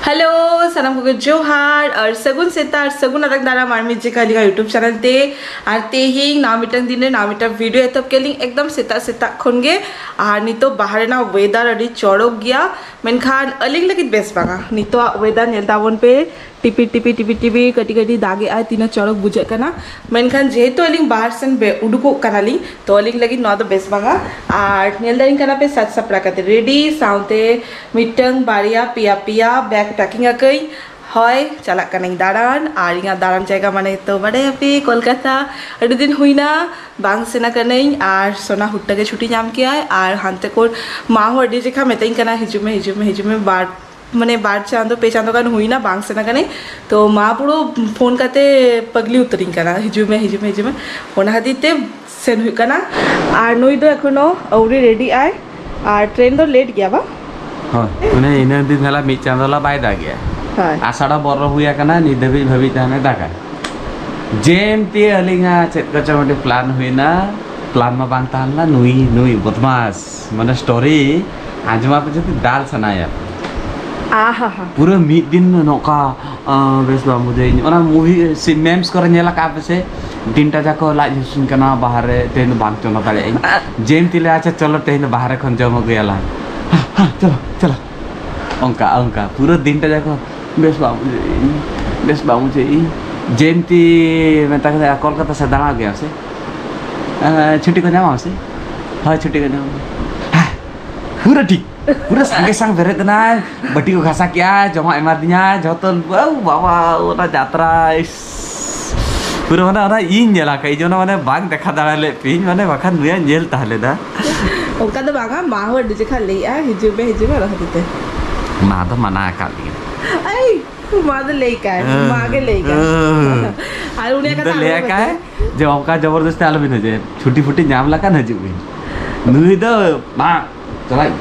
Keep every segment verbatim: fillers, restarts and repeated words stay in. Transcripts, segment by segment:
Hello, ᱥᱟᱱᱟᱢ ᱠᱚᱜᱮ ᱡᱚᱦᱟᱨ ᱟᱨ ᱥᱟᱹᱜᱩᱱ ᱥᱮᱛᱟᱜ ᱟᱨ ᱥᱟᱹᱜᱩᱱ ᱟᱨᱟᱜ ᱫᱟᱨᱟᱢ ᱟᱨ ᱢᱤᱫ ᱡᱮᱠᱷᱟ ᱟᱹᱞᱤᱧᱟᱜ YouTube ᱪᱮᱱᱮᱞ ᱛᱮ᱾ ᱟᱨ ᱛᱮᱦᱮᱧ ᱱᱟᱣᱟ ᱢᱤᱫᱴᱟᱝ ᱫᱤᱱ ᱨᱮ ᱱᱟᱣᱟ ᱢᱤᱫᱴᱟᱝ ᱵᱷᱤᱰᱤᱭᱳ ᱮᱛᱚᱦᱚᱵ ᱠᱮᱫ ᱞᱤᱧ ᱮᱠᱫᱚᱢ ᱥᱮᱛᱟᱜ ᱥᱮᱛᱟᱜ ᱠᱷᱚᱱ ᱜᱮ᱾ ᱟᱨ ᱱᱤᱛᱚᱜ ᱵᱟᱦᱨᱮ ᱨᱮᱱᱟᱜ ᱣᱮᱫᱟᱨ ᱟᱹᱰᱤ ᱪᱚᱨᱚᱠ ᱜᱮᱭᱟ, ᱢᱮᱱᱠᱷᱟᱱ ᱟᱹᱞᱤᱧ ᱞᱟᱹᱜᱤᱫ ᱵᱮᱥ ᱵᱟᱝᱟ᱾ ᱱᱤᱛᱚᱜ ᱣᱮᱫᱟᱨ ᱧᱮᱞ ᱛᱟᱵᱚᱱ ᱯᱮ, ᱴᱤᱯᱤ ᱴᱤᱯᱤ ᱴᱤᱯᱤ ᱴᱤᱯᱤ ᱠᱟᱹᱴᱤᱡ ᱠᱟᱹᱴᱤᱡ ᱫᱟᱜ ᱮᱜᱼᱟᱭ, ᱛᱤᱱᱟᱹᱜ ᱪᱚᱨᱚᱠ ᱵᱩᱡᱷᱟᱹᱜ ᱠᱟᱱᱟ᱾ ᱢᱮᱱᱠᱷᱟᱱ ᱡᱮᱦᱮᱛᱩ ᱟᱹᱞᱤᱧ ᱵᱟᱦᱟᱨ ᱥᱮᱱ ᱵᱮ- ᱩᱰᱩᱠᱚᱜ ᱠᱟᱱᱟᱞᱤᱧ, ᱛᱚ ᱟᱹᱞᱤᱧ ᱞᱟᱹᱜᱤᱫ ᱱᱚᱣᱟ ᱫᱚ ᱵᱮᱥ ᱵᱟᱝᱟ᱾ ᱟᱨ ᱧᱮᱞ ᱫᱟᱲᱮᱧ ᱠᱟᱱᱟ ᱯᱮ ᱥᱟᱡᱽ ᱥᱟᱯᱲᱟᱣ ᱠᱟᱛᱮ ᱨᱮᱰᱤ, ᱥᱟᱶᱛᱮ ᱢᱤᱫᱴᱟᱝ ᱵᱟᱨᱭᱟ ᱯᱮᱭᱟ ᱯᱮᱭᱟ ᱵᱮᱜᱽ ᱯᱮᱠᱤᱝ ᱟᱠᱟᱹᱧ᱾ ᱦᱳᱭ, ᱪᱟᱞᱟᱜ ᱠᱟᱹᱱᱟᱹᱧ ᱫᱟᱬᱟᱱ᱾ ᱟᱨ ᱤᱧᱟᱹᱜ ᱫᱟᱬᱟᱱ ᱡᱟᱭᱜᱟ ᱢᱟᱱᱮ ᱛᱚ ᱵᱟᱰᱟᱭᱟᱯᱮ, ᱠᱳᱞᱠᱟᱛᱟ᱾ ᱟᱹᱰᱤ ᱫᱤᱱ ᱦᱩᱭᱱᱟ ᱵᱟᱝ ᱥᱮᱱ ᱟᱠᱟᱱᱟᱹᱧ, ᱟᱨ ᱥᱳᱱᱟ ᱦᱩᱴ ᱜᱮ ᱪᱷᱩᱴᱤ ᱧᱟᱢ ᱠᱮᱜᱼᱟᱭ᱾ ᱟᱨ ᱦᱟᱱᱛᱮ ᱠᱷᱚᱱ ᱢᱟ ᱦᱚᱸ ᱟᱹᱰᱤ ᱡᱮᱠᱷᱟ ᱢᱮᱛᱟᱹᱧ ᱠᱟᱱᱟ, "ᱦᱤᱡᱩᱜ ᱢᱮ, ᱦᱤᱡᱩᱜ ᱢᱮ, ᱦᱤᱡᱩᱜ ᱢᱮ", ᱵᱟᱨ ᱢᱟᱱᱮ ᱵᱟᱨ ᱪᱟᱸᱫᱚ ᱯᱮ ᱪᱟᱸᱫᱚ ᱜᱟᱱ ᱦᱩᱭᱱᱟ ᱵᱟᱝ ᱥᱮᱱ ᱟᱠᱟᱱᱟᱹᱧ᱾ ᱛᱚ ᱢᱟ ᱯᱩᱨᱟᱹ ᱯᱷᱳᱱ ᱠᱟᱛᱮ ᱯᱟᱜᱽᱞᱤ ᱩᱛᱟᱹᱨᱤᱧ ᱠᱟᱱᱟ, "ᱦᱤᱡᱩᱜ ᱢᱮ, ᱦᱤᱡᱩᱜ ᱢᱮ, ᱦᱤᱡᱩᱜ ᱢᱮ", ᱚᱱᱟ ᱠᱷᱟᱹᱛᱤᱨ ᱛᱮ ᱥᱮᱱ ᱦᱩᱭᱩᱜ ᱠᱟᱱᱟ᱾ ᱟᱨ ᱱᱩᱭ ᱫᱚ ᱮᱠᱷᱚᱱᱳ ᱟᱹᱣᱨᱤ ᱨᱮᱰᱤᱜ ᱟᱭ, ᱟᱨ ᱴᱨᱮᱱ ᱫᱚ ᱞᱮᱴ ᱜᱮᱭᱟ ᱵᱟᱝ? ᱦᱳᱭ, ᱢᱟᱱᱮ ᱤᱱᱟᱹ ᱫᱤᱱ ᱦᱚᱞᱟ ᱢᱤᱫ ᱪᱟᱸᱫᱚ ᱦᱚᱞᱟ ᱵᱟᱭ ᱫᱟᱜᱮᱜᱼᱟ᱾ ᱦᱳᱭ᱾ ᱟᱥᱟᱲ ᱦᱚᱸ ᱵᱚᱞᱚ ᱦᱩᱭ ᱟᱠᱟᱱᱟ, ᱱᱤᱛ ᱫᱷᱟᱹᱵᱤᱡ ᱵᱷᱟᱹᱵᱤᱡ ᱛᱟᱦᱮᱱᱮ ᱫᱟᱜᱟ᱾ ᱡᱮᱱᱛᱤ ᱟᱹᱞᱤᱧᱟᱜ ᱪᱮᱫ ᱠᱚᱪᱚ ᱢᱤᱫᱴᱤᱡ ᱯᱞᱟᱱ ᱦᱩᱭᱱᱟ, ᱯᱞᱟᱱ ᱢᱟ ᱵᱟᱝ ᱛᱟᱦᱮᱸ ᱞᱮᱱᱟ, ᱱᱩᱭ, ᱱᱩᱭ ᱵᱚᱫᱢᱟᱥ, ᱢᱟᱱᱮ ᱥᱴᱳᱨᱤ ᱟᱸᱡᱚᱢ ᱟᱯᱮ ᱡᱩᱫᱤ ᱫᱟᱞ ᱥᱟᱱᱟᱭᱟ᱾ ᱟᱦᱟ ᱦᱟ᱾ ᱯᱩᱨᱟᱹ ᱢᱤᱫ ᱫᱤᱱ ᱱᱚᱝᱠᱟ, ᱟᱸ, ᱵᱮᱥ ᱵᱟᱝ ᱵᱩᱡᱷᱟᱹᱜ᱾ ᱚᱱᱟ ᱢᱩᱵᱷᱤ ᱥᱤ-, ᱢᱮᱢᱥ ᱠᱚᱨᱮ ᱧᱮᱞ ᱟᱠᱟᱫ ᱯᱮ ᱥᱮ? ᱫᱤᱱᱴᱟ ᱡᱟᱠᱚ ᱞᱟᱡ ᱦᱟᱹᱥᱩᱧ ᱠᱟᱱᱟ, ᱵᱟᱦᱨᱮ ᱛᱮᱦᱮᱧ ᱫᱚ ᱵᱟᱝ ᱪᱚᱸᱫᱟ ᱫᱟᱲᱮᱭᱟᱜ ᱟᱹᱧ᱾ ᱡᱮᱱᱛᱤ ᱞᱮ, "ᱟᱪᱪᱷᱟ ᱪᱚᱞᱚ ᱛᱮᱦᱮᱧ ᱫᱚ ᱵᱟᱦᱨᱮ ᱠᱷᱚᱱ ᱡᱚᱢ ᱟᱹᱜᱩᱭᱟᱞᱟᱝ, ᱦᱟ, ᱦᱟ, ᱪᱚᱞᱚ, ᱪᱚᱞᱚ", ᱚᱱᱠᱟ, ᱚᱱᱠᱟ ᱯᱩᱨᱟᱹ ᱫᱤᱱᱴᱟ ᱡᱟᱠᱚ ᱵᱮᱥ ᱵᱟᱝ ᱵᱩᱡᱷᱟᱹᱜ ᱤᱧ, ᱵᱮᱥ ᱵᱟᱝ ᱵᱩᱡᱷᱟᱹᱜ ᱤᱧ᱾ ᱡᱮᱱᱛᱤ ᱢᱮᱛᱟ ᱠᱮᱫᱟ, "ᱠᱳᱞᱠᱟᱛᱟ ᱥᱮᱫ ᱫᱟᱬᱟ ᱟᱹᱜᱩᱭᱟᱢ ᱥᱮ? ᱮᱸ, ᱪᱷᱩᱴᱤ ᱠᱚ ᱧᱟᱢᱟᱢ ᱥᱮ?" "ᱦᱳᱭ, ᱪᱷᱩᱴᱤ ᱠᱚ ᱧᱟᱢᱟᱢ ᱥᱮ?" ᱦᱮᱸ, ᱯᱩᱨᱟᱹ ᱴᱷᱤᱠ᱾ ᱯᱩᱨᱟᱹ ᱥᱟᱸᱜᱮ ᱥᱟᱝ ᱵᱮᱨᱮᱫ ᱮᱱᱟᱭ, ᱵᱟᱹᱴᱤ ᱠᱚ ᱜᱷᱟᱥᱟ ᱠᱮᱜᱼᱟᱭ, ᱡᱚᱢᱟᱜ ᱮᱢᱟ ᱫᱤᱧᱟ, ᱡᱷᱚᱛᱚ, ᱵᱟᱹᱦᱩ ᱵᱟᱵᱟ, ᱚᱱᱟ ᱡᱟᱛᱨᱟ, ᱤᱥ, ᱯᱩᱨᱟᱹ ᱢᱟᱱᱮ ᱚᱱᱟ ᱤᱧ ᱧᱮᱞ ᱟᱠᱟᱫ, ᱤᱧ ᱚᱱᱟ ᱢᱟᱱᱮ ᱵᱟᱝ ᱫᱮᱠᱷᱟ ᱫᱟᱲᱮ ᱞᱮᱫ ᱯᱤᱧ, ᱢᱟᱱᱮ ᱵᱟᱠᱷᱟᱱ ᱱᱩᱭᱟᱜ ᱧᱮᱞ ᱛᱟᱦᱮᱸ ᱞᱮᱱᱟ᱾ ᱚᱱᱠᱟ ᱫᱚ ᱵᱟᱝᱟ, ᱢᱟ ᱦᱚᱸ ᱟᱹᱰᱤ ᱡᱚᱠᱷᱟ ᱞᱟᱹᱭᱮᱜᱼᱟ, "ᱦᱤᱡᱩᱜ ᱢᱮ, ᱦᱤᱡᱩᱜ ᱢᱮ", ᱚᱱᱟ ᱠᱷᱟᱹᱛᱤᱨ ᱛᱮ᱾ ᱢᱟ ᱫᱚ ᱢᱟᱱᱟ ᱟᱠᱟᱫ ᱞᱤᱧᱟ᱾ ᱟᱭ, ᱢᱟ ᱫᱚ ᱞᱟᱹᱭ ᱠᱟᱭ, ᱦᱮᱸ, ᱢᱟ ᱜᱮ ᱞᱟᱹᱭ ᱠᱟᱭ᱾ ᱦᱮᱸ᱾ ᱟᱨ ᱩᱱᱤᱭᱟᱜ ᱤᱧ ᱫᱚ ᱠᱟᱛᱷᱟ ᱞᱟᱹᱭ ᱟᱞᱚᱯᱮ ᱟᱠᱟᱭ ᱯᱟᱹᱛᱭᱟᱹᱣᱟ᱾ ᱡᱮ ᱚᱱᱠᱟ ᱡᱚᱵᱚᱨᱫᱚᱥᱛᱤ ᱟᱞᱚᱵᱤᱱ ᱦᱤᱡᱩᱜᱼᱟ, ᱪᱷᱩᱴᱤ ᱯᱷᱩᱴᱤ ᱧᱟᱢ ᱞᱮᱠᱷᱟᱱ ᱦᱤᱡᱩᱜ ᱵᱤᱱ᱾ ᱱᱩᱭ ᱫᱚ ᱵᱟᱝ, ᱪᱟᱞᱟᱜ᱾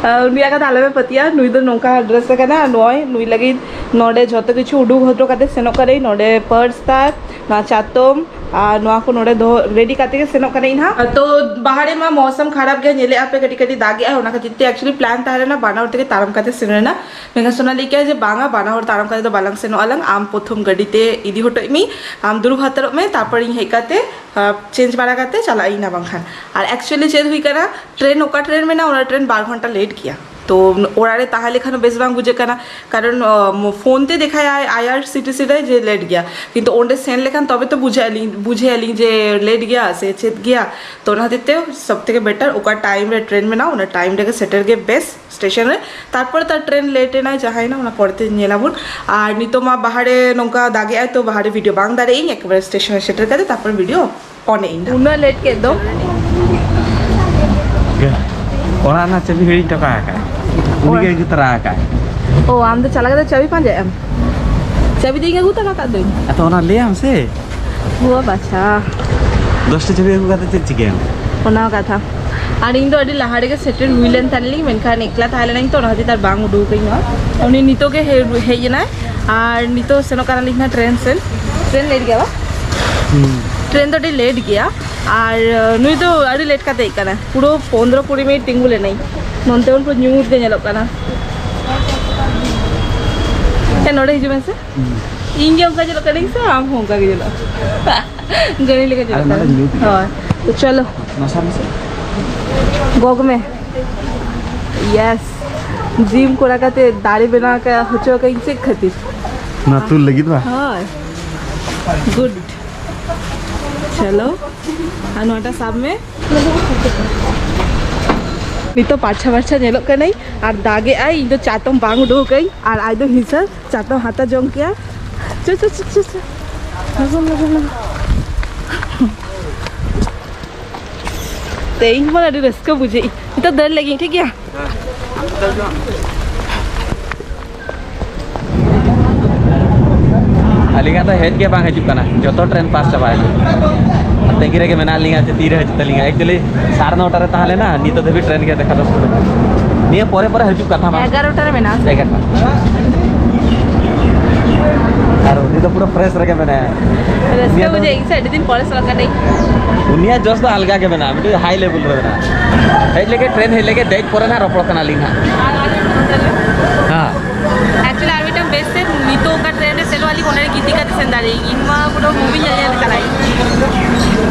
ᱟᱨ ᱩᱱᱤᱭᱟᱜ ᱠᱟᱛᱷᱟ ᱟᱞᱚᱯᱮ ᱯᱟᱹᱛᱭᱟᱹᱜᱼᱟ, ᱱᱩᱭ ᱫᱚ ᱱᱚᱝᱠᱟ ᱰᱨᱮᱥ ᱟᱠᱟᱱᱟ, ᱱᱚᱜᱼᱚᱭ ᱱᱩᱭ ᱞᱟᱹᱜᱤᱫ ᱱᱚᱰᱮ ᱡᱷᱚᱛᱚ ᱠᱤᱪᱷᱩ ᱩᱰᱩᱠ ᱦᱚᱴᱚ ᱠᱟᱛᱮ ᱥᱮᱱᱚᱜ ᱠᱟᱱᱟᱭ, ᱱᱚᱰᱮ ᱯᱟᱨᱥ ᱛᱟᱭ, ᱱᱚᱣᱟ ᱪᱟᱛᱚᱢ, ᱟᱨ ᱱᱚᱣᱟ ᱠᱚ ᱱᱚᱰᱮ ᱫᱚᱦᱚ ᱨᱮᱰᱤ ᱠᱟᱛᱮ ᱜᱮ ᱥᱮᱱᱚᱜ ᱠᱟᱱᱟᱧ ᱱᱟᱦᱟᱜ᱾ ᱛᱚ ᱵᱟᱦᱟᱨᱮ ᱢᱟ ᱢᱚᱣᱥᱟᱢ ᱠᱷᱟᱨᱟᱯ ᱜᱮᱭᱟ, ᱧᱮᱞᱮᱫᱼᱟ ᱯᱮ ᱠᱟᱹᱴᱤᱡ ᱠᱟᱹᱴᱤᱡ ᱫᱟᱜᱮᱜᱼᱟᱭ, ᱚᱱᱟ ᱠᱷᱟᱹᱛᱤᱨ ᱛᱮ actually plan ᱛᱟᱦᱮᱸ ᱞᱮᱱᱟ ᱵᱟᱱᱟ ᱦᱚᱲ ᱛᱮᱜᱮ ᱛᱟᱲᱟᱢ ᱠᱟᱛᱮ ᱥᱮᱱ ᱨᱮᱱᱟᱜ᱾ ᱢᱮᱱᱠᱷᱟᱱ ᱥᱳᱱᱟᱞᱤ ᱞᱟᱹᱭ ᱠᱮᱜᱼᱟ ᱡᱮ ᱵᱟᱝᱟ, ᱵᱟᱱᱟ ᱦᱚᱲ ᱛᱟᱲᱟᱢ ᱠᱟᱛᱮ ᱫᱚ ᱵᱟᱞᱟᱝ ᱥᱮᱱᱚᱜ ᱟᱞᱟᱝ, ᱟᱢ ᱯᱨᱚᱛᱷᱚᱢ ᱜᱟᱹᱰᱤ ᱛᱮ ᱤᱫᱤ ᱦᱚᱴᱚᱭ ᱢᱮ, ᱟᱢ ᱫᱩᱲᱩᱵ ᱦᱟᱛᱟᱲᱚᱜ ᱢᱮ, ᱛᱟᱨᱯᱚᱨ ᱤᱧ ᱦᱮᱡ ᱠᱟᱛᱮ ᱪᱮᱧᱡᱽ ᱵᱟᱲᱟ ᱠᱟᱛᱮ ᱪᱟᱞᱟᱜ ᱟᱹᱧ ᱱᱟ ᱵᱟᱝᱠᱷᱟᱱ᱾ ᱟᱨ actually ᱪᱮᱫ ᱦᱩᱭ ᱠᱟᱱᱟ, ᱴᱨᱮᱱ ᱚᱠᱟ ᱴᱨᱮᱱ ᱢᱮᱱᱟᱜᱼᱟ, ᱚᱱᱟ ᱴᱨᱮᱱ ᱵᱟᱨ ᱜᱷᱚᱱᱴᱟ ᱞᱮᱴ ᱜᱮᱭᱟ᱾ ᱛᱚ ᱚᱲᱟᱜ ᱨᱮ ᱛᱟᱦᱮᱸ ᱞᱮᱠᱷᱟᱱ ᱦᱚᱸ ᱵᱮᱥ ᱵᱟᱝ ᱵᱩᱡᱷᱟᱹᱜ ᱠᱟᱱᱟ, ᱠᱟᱨᱚᱱ ᱯᱷᱳᱱ ᱛᱮ ᱫᱮᱠᱷᱟᱭᱟᱭ ᱟᱭ ᱟᱨ ᱥᱤ ᱴᱤ ᱥᱤ ᱨᱮ ᱡᱮ ᱞᱮᱴ ᱜᱮᱭᱟ, ᱠᱤᱱᱛᱩ ᱚᱸᱰᱮ ᱥᱮᱱ ᱞᱮᱠᱷᱟᱱ ᱛᱚᱵᱮ ᱛᱚ ᱵᱩᱡᱷᱟᱹᱣ ᱟᱹᱞᱤᱧ, ᱵᱩᱡᱷᱟᱹᱣ ᱟᱹᱞᱤᱧ ᱡᱮ ᱞᱮᱴ ᱜᱮᱭᱟ ᱥᱮ ᱪᱮᱫ ᱜᱮᱭᱟ᱾ ᱛᱚ ᱚᱱᱟ ᱦᱚᱛᱮᱡ ᱛᱮ ᱥᱚᱵ ᱛᱷᱮᱠᱮ ᱵᱮᱴᱟᱨ ᱚᱠᱟ ᱴᱟᱭᱤᱢ ᱨᱮ ᱴᱨᱮᱱ ᱢᱮᱱᱟᱜᱼᱟ, ᱚᱱᱟ ᱴᱟᱭᱤᱢ ᱨᱮᱜᱮ ᱥᱮᱴᱮᱨ ᱜᱮ ᱵᱮᱥ ᱥᱴᱮᱥᱚᱱ ᱨᱮ᱾ ᱛᱟᱨᱯᱚᱨ ᱛᱟᱨ ᱴᱨᱮᱱ ᱞᱮᱴ ᱮᱱᱟ, ᱡᱟᱦᱟᱸᱭᱮᱱᱟ, ᱚᱱᱟ ᱯᱚᱨᱮ ᱛᱮ ᱧᱮᱞᱟᱵᱚᱱ᱾ ᱟᱨ ᱱᱤᱛᱚᱜ ᱢᱟ ᱵᱟᱦᱟᱨᱮ ᱱᱚᱝᱠᱟ ᱫᱟᱜᱮᱜᱼᱟᱭ, ᱛᱚ ᱵᱟᱦᱟᱨᱮ ᱵᱷᱤᱰᱤᱭᱳ ᱵᱟᱝ ᱫᱟᱲᱮᱭᱟᱜ ᱟᱹᱧ, ᱮᱠᱵᱟᱨᱮ ᱥᱴᱮᱥᱚᱱ ᱨᱮ ᱥᱮᱴᱮᱨ ᱠᱟᱛᱮ ᱛᱟᱨᱯᱚᱨ ᱵᱷᱤᱰᱤᱭᱳ ᱚᱱᱮ ᱤᱧ ᱩᱱᱟᱹᱜ ᱞᱮᱴ ᱠᱮᱫ ᱫᱚ᱾ ᱜᱮ᱾ ᱚᱲᱟᱜ ᱨᱮᱱᱟᱜ ᱪᱟᱹᱵᱤ ᱦᱤᱲᱤᱧ ᱦᱚᱴᱚ ᱠᱟᱜ ᱠᱟᱜ᱾ ᱩᱱᱤ ᱜᱮ ᱟᱹᱜᱩ ᱛᱚᱨᱟ ᱟᱠᱟᱜ᱾ ᱚ, ᱟᱢ ᱫᱚ ᱪᱟᱞᱟᱣ ᱠᱟᱛᱮ ᱪᱟᱹᱵᱤ ᱯᱟᱸᱡᱟᱭ ᱟᱢ? ᱪᱟᱹᱵᱤ ᱫᱚ ᱤᱧ ᱟᱹᱜᱩ ᱛᱚᱨᱟ ᱠᱟᱜ ᱫᱚᱧ᱾ ᱟᱫᱚ ᱚᱱᱟ ᱞᱟᱹᱭᱟᱢ ᱥᱮ᱾ ᱚ ᱵᱟᱪᱷᱟ᱾ ᱫᱚᱥᱴᱤ ᱪᱟᱹᱵᱤ ᱟᱹᱜᱩ ᱠᱟᱛᱮ ᱪᱮᱫ ᱪᱤᱠᱟᱹᱭᱟᱢ? ᱚᱱᱟ ᱠᱟᱛᱷᱟ᱾ ᱟᱨ ᱤᱧ ᱫᱚ ᱟᱹᱰᱤ ᱞᱟᱦᱟ ᱨᱮᱜᱮ ᱥᱮᱴᱮᱨ ᱦᱩᱭ ᱞᱮᱱ ᱛᱟᱞᱮ ᱞᱤᱧ, ᱢᱮᱱᱠᱷᱟᱱ ᱮᱠᱞᱟ ᱛᱟᱦᱮᱸ ᱞᱮᱱᱟᱧ ᱛᱚ, ᱚᱱᱟ ᱠᱷᱟᱹᱛᱤᱨ ᱛᱮ ᱟᱨ ᱵᱟᱝ ᱩᱰᱩᱠ ᱟᱠᱟᱧ ᱱᱚᱣᱟ᱾ ᱩᱱᱤ ᱱᱤᱛᱚᱜ ᱜᱮ ᱦᱮᱡ, ᱦᱮᱡ ᱮᱱᱟᱭ᱾ ᱟᱨ ᱱᱤᱛᱚᱜ ᱥᱮᱱᱚᱜ ᱠᱟᱱᱟᱞᱤᱧ ᱦᱟᱸᱜ ᱴᱨᱮᱱ ᱥᱮᱱ᱾ ᱴᱨᱮᱱ ᱞᱮᱴ ᱜᱮᱭᱟ ᱵᱟ? ᱦᱩᱸ᱾ ᱴᱨᱮᱱ ᱫᱚ ᱟᱹᱰᱤ ᱞᱮᱴ ᱜᱮᱭᱟ᱾ ᱟᱨ ᱱᱩᱭ ᱫᱚ ᱟᱹᱰᱤ ᱞᱮᱴ ᱠᱟᱛᱮ ᱦᱮᱡ ᱠᱟᱱᱟᱭ, ᱯᱩᱨᱟᱹ ᱯᱚᱱᱫᱽᱨᱚ ᱠᱩᱲᱤ ᱢᱤᱱᱤᱴ ᱛᱤᱸᱜᱩ ᱞᱮᱱᱟᱭ᱾ ᱱᱚᱱᱛᱮ ᱩᱱᱠᱩ ᱧᱩᱛ ᱜᱮ ᱧᱮᱞᱚᱜ ᱠᱟᱱᱟ᱾ ᱦᱮᱸ, ᱱᱚᱰᱮ ᱦᱤᱡᱩᱜ ᱢᱮᱥᱮ᱾ ᱦᱩᱸ᱾ ᱤᱧ ᱜᱮ ᱚᱱᱠᱟ ᱧᱮᱞᱚᱜ ᱠᱟᱹᱱᱟᱹᱧ ᱥᱮ ᱟᱢ ᱦᱚᱸ ᱚᱱᱠᱟ ᱜᱮ ᱧᱮᱞᱚᱜ? ᱜᱟᱹᱲᱤ ᱞᱮᱠᱟ ᱧᱮᱞᱚᱜ ᱟᱨ ᱱᱚᱰᱮ ᱠᱟᱱᱟ᱾ ᱧᱩᱛ ᱜᱮ᱾ ᱦᱳᱭ, ᱛᱚ ᱪᱚᱞᱚ᱾ ᱱᱚᱥᱟ ᱢᱮᱥᱮ᱾ ᱜᱚᱜᱽ ᱢᱮ᱾ ᱭᱮᱥ, ᱡᱤᱢ ᱠᱚᱨᱟᱣ ᱠᱟᱛᱮ ᱫᱟᱲᱮ ᱵᱮᱱᱟᱣ ᱠᱟ-, ᱦᱚᱪᱚ ᱠᱟᱹᱧ ᱪᱮᱫ ᱠᱷᱟᱹᱛᱤᱨ? ᱱᱚᱣᱟ ᱛᱩᱞ ᱞᱟᱹᱜᱤᱫ ᱵᱟ? ᱦᱳᱭ, ᱜᱩᱰ᱾ ᱪᱚᱞᱚ, ᱟᱨ ᱱᱚᱣᱟᱴᱟᱜ ᱥᱟᱵ ᱢᱮ᱾ ᱱᱤᱛᱚᱜ ᱯᱟᱨᱪᱷᱟ ᱯᱟᱨᱪᱷᱟ ᱧᱮᱞᱚᱜ ᱠᱟᱹᱱᱟᱹᱧ ᱟᱨ ᱫᱟᱜᱮᱜᱼᱟᱭ, ᱤᱧ ᱫᱚ ᱪᱟᱛᱚᱢ ᱵᱟᱝ ᱩᱰᱩᱠ ᱟᱠᱟᱹᱧ ᱟᱨ ᱟᱡ ᱫᱚ ᱦᱤᱥᱟᱹ ᱪᱟᱛᱚᱢ ᱦᱟᱛᱟᱣ ᱡᱚᱝ ᱠᱮᱭᱟ᱾ ᱪᱚ, ᱪᱚ, ᱪᱚ, ᱪᱚ, ᱪᱚ᱾ ᱞᱚᱜᱚᱱ, ᱞᱚᱜᱚᱱ, ᱞᱚᱜᱚᱱ᱾ ᱛᱮᱦᱮᱧ ᱢᱟ ᱟᱹᱰᱤ ᱨᱟᱹᱥᱠᱟᱹ ᱵᱩᱡᱷᱟᱹᱜ᱾ ᱱᱤᱛᱚᱜ ᱫᱟᱹᱲ ᱞᱟᱹᱜᱤᱫ, ᱴᱷᱤᱠ ᱜᱮᱭᱟ? ᱟᱹᱞᱤᱧᱟᱜ ᱫᱚ ᱦᱮᱡ ᱜᱮ ᱵᱟᱝ ᱦᱤᱡᱩᱜ ᱠᱟᱱᱟ, ᱡᱚᱛᱚ ᱴᱨᱮᱱ ᱯᱟᱥ ᱪᱟᱵᱟᱭᱮᱱᱟ᱾ ᱛᱟᱺᱜᱤ ᱨᱮᱜᱮ ᱢᱮᱱᱟᱜ ᱞᱤᱧᱟ ᱡᱮ ᱛᱤᱨᱮ ᱦᱤᱡᱩᱜ ᱛᱟᱹᱞᱤᱧᱟ᱾ Actually ᱥᱟᱲᱮ ᱱᱚᱴᱟ ᱨᱮ ᱛᱟᱦᱮᱸ ᱞᱮᱱᱟ, ᱱᱤᱛᱚᱜ ᱫᱷᱟᱹᱵᱤᱡ ᱴᱨᱮᱱ ᱜᱮ ᱫᱮᱠᱷᱟ ᱫᱚᱥ ᱵᱟᱡᱮ᱾ ᱱᱤᱭᱟᱹ ᱯᱚᱨᱮ ᱯᱚᱨᱮ ᱦᱤᱡᱩᱜ ᱠᱟᱛᱷᱟ ᱢᱟ᱾ ᱮᱜᱟᱨᱚᱴᱟ ᱨᱮ ᱢᱮᱱᱟᱜᱼᱟ ᱥᱮ? ᱮᱜᱟᱨᱚᱴᱟ᱾ ᱟᱨ ᱩᱱᱤ ᱫᱚ ᱯᱩᱨᱟᱹ ᱯᱷᱨᱮᱥ ᱨᱮᱜᱮ ᱢᱮᱱᱟᱭᱟ᱾ ᱨᱟᱹᱥᱠᱟᱹ ᱩᱱᱤᱭᱟᱜ ᱫᱚ ᱵᱩᱡᱷᱟᱹᱜ, ᱤᱧ ᱥᱮ ᱟᱹᱰᱤ ᱫᱤᱱ ᱯᱚᱨᱮ ᱥᱮᱱᱚᱜ ᱠᱟᱹᱱᱟᱹᱧ᱾ ᱩᱱᱤᱭᱟᱜ ᱡᱚᱥ ᱫᱚ ᱟᱞᱜᱟ ᱜᱮ ᱢᱮᱱᱟᱜᱼᱟ, ᱢᱤᱫᱴᱤᱡ ᱦᱟᱭ ᱞᱮᱵᱮᱞ ᱨᱮ ᱢᱮᱱᱟᱜᱼᱟ᱾ ᱦᱮᱡ ᱞᱮᱜᱮ, ᱴᱨᱮᱱ ᱦᱮᱡ ᱞᱮᱜᱮ, ᱫᱮᱡ ᱯᱚᱨᱮ ᱱᱟᱦᱟᱜ ᱨᱚᱯᱚᱲ ᱠᱟᱱᱟᱞᱤᱧ ᱦᱟᱸᱜ᱾ ᱦᱮᱸ᱾ ᱮᱠᱪᱩᱭᱮᱞᱤ ᱟᱨ ᱢᱤᱫᱴᱟᱝ ᱵᱮᱥ ᱥᱮ ᱱᱤᱛᱚᱜ ᱚᱠᱟ ᱴᱨᱮᱱ ᱨᱮ ᱥᱮᱱᱚᱜ ᱟᱹᱞᱤᱧ, ᱚᱸᱰᱮ ᱜᱤᱛᱤᱡ ᱠᱟᱛᱮ ᱥᱮᱱ ᱫᱟᱲᱮᱭᱟᱜᱼᱟ᱾ ᱤᱧ ᱢᱟ ᱯᱩᱨᱟᱹ movie ᱧᱮᱞ ᱧᱮᱞ ᱪᱟᱞᱟᱜ ᱤᱧ᱾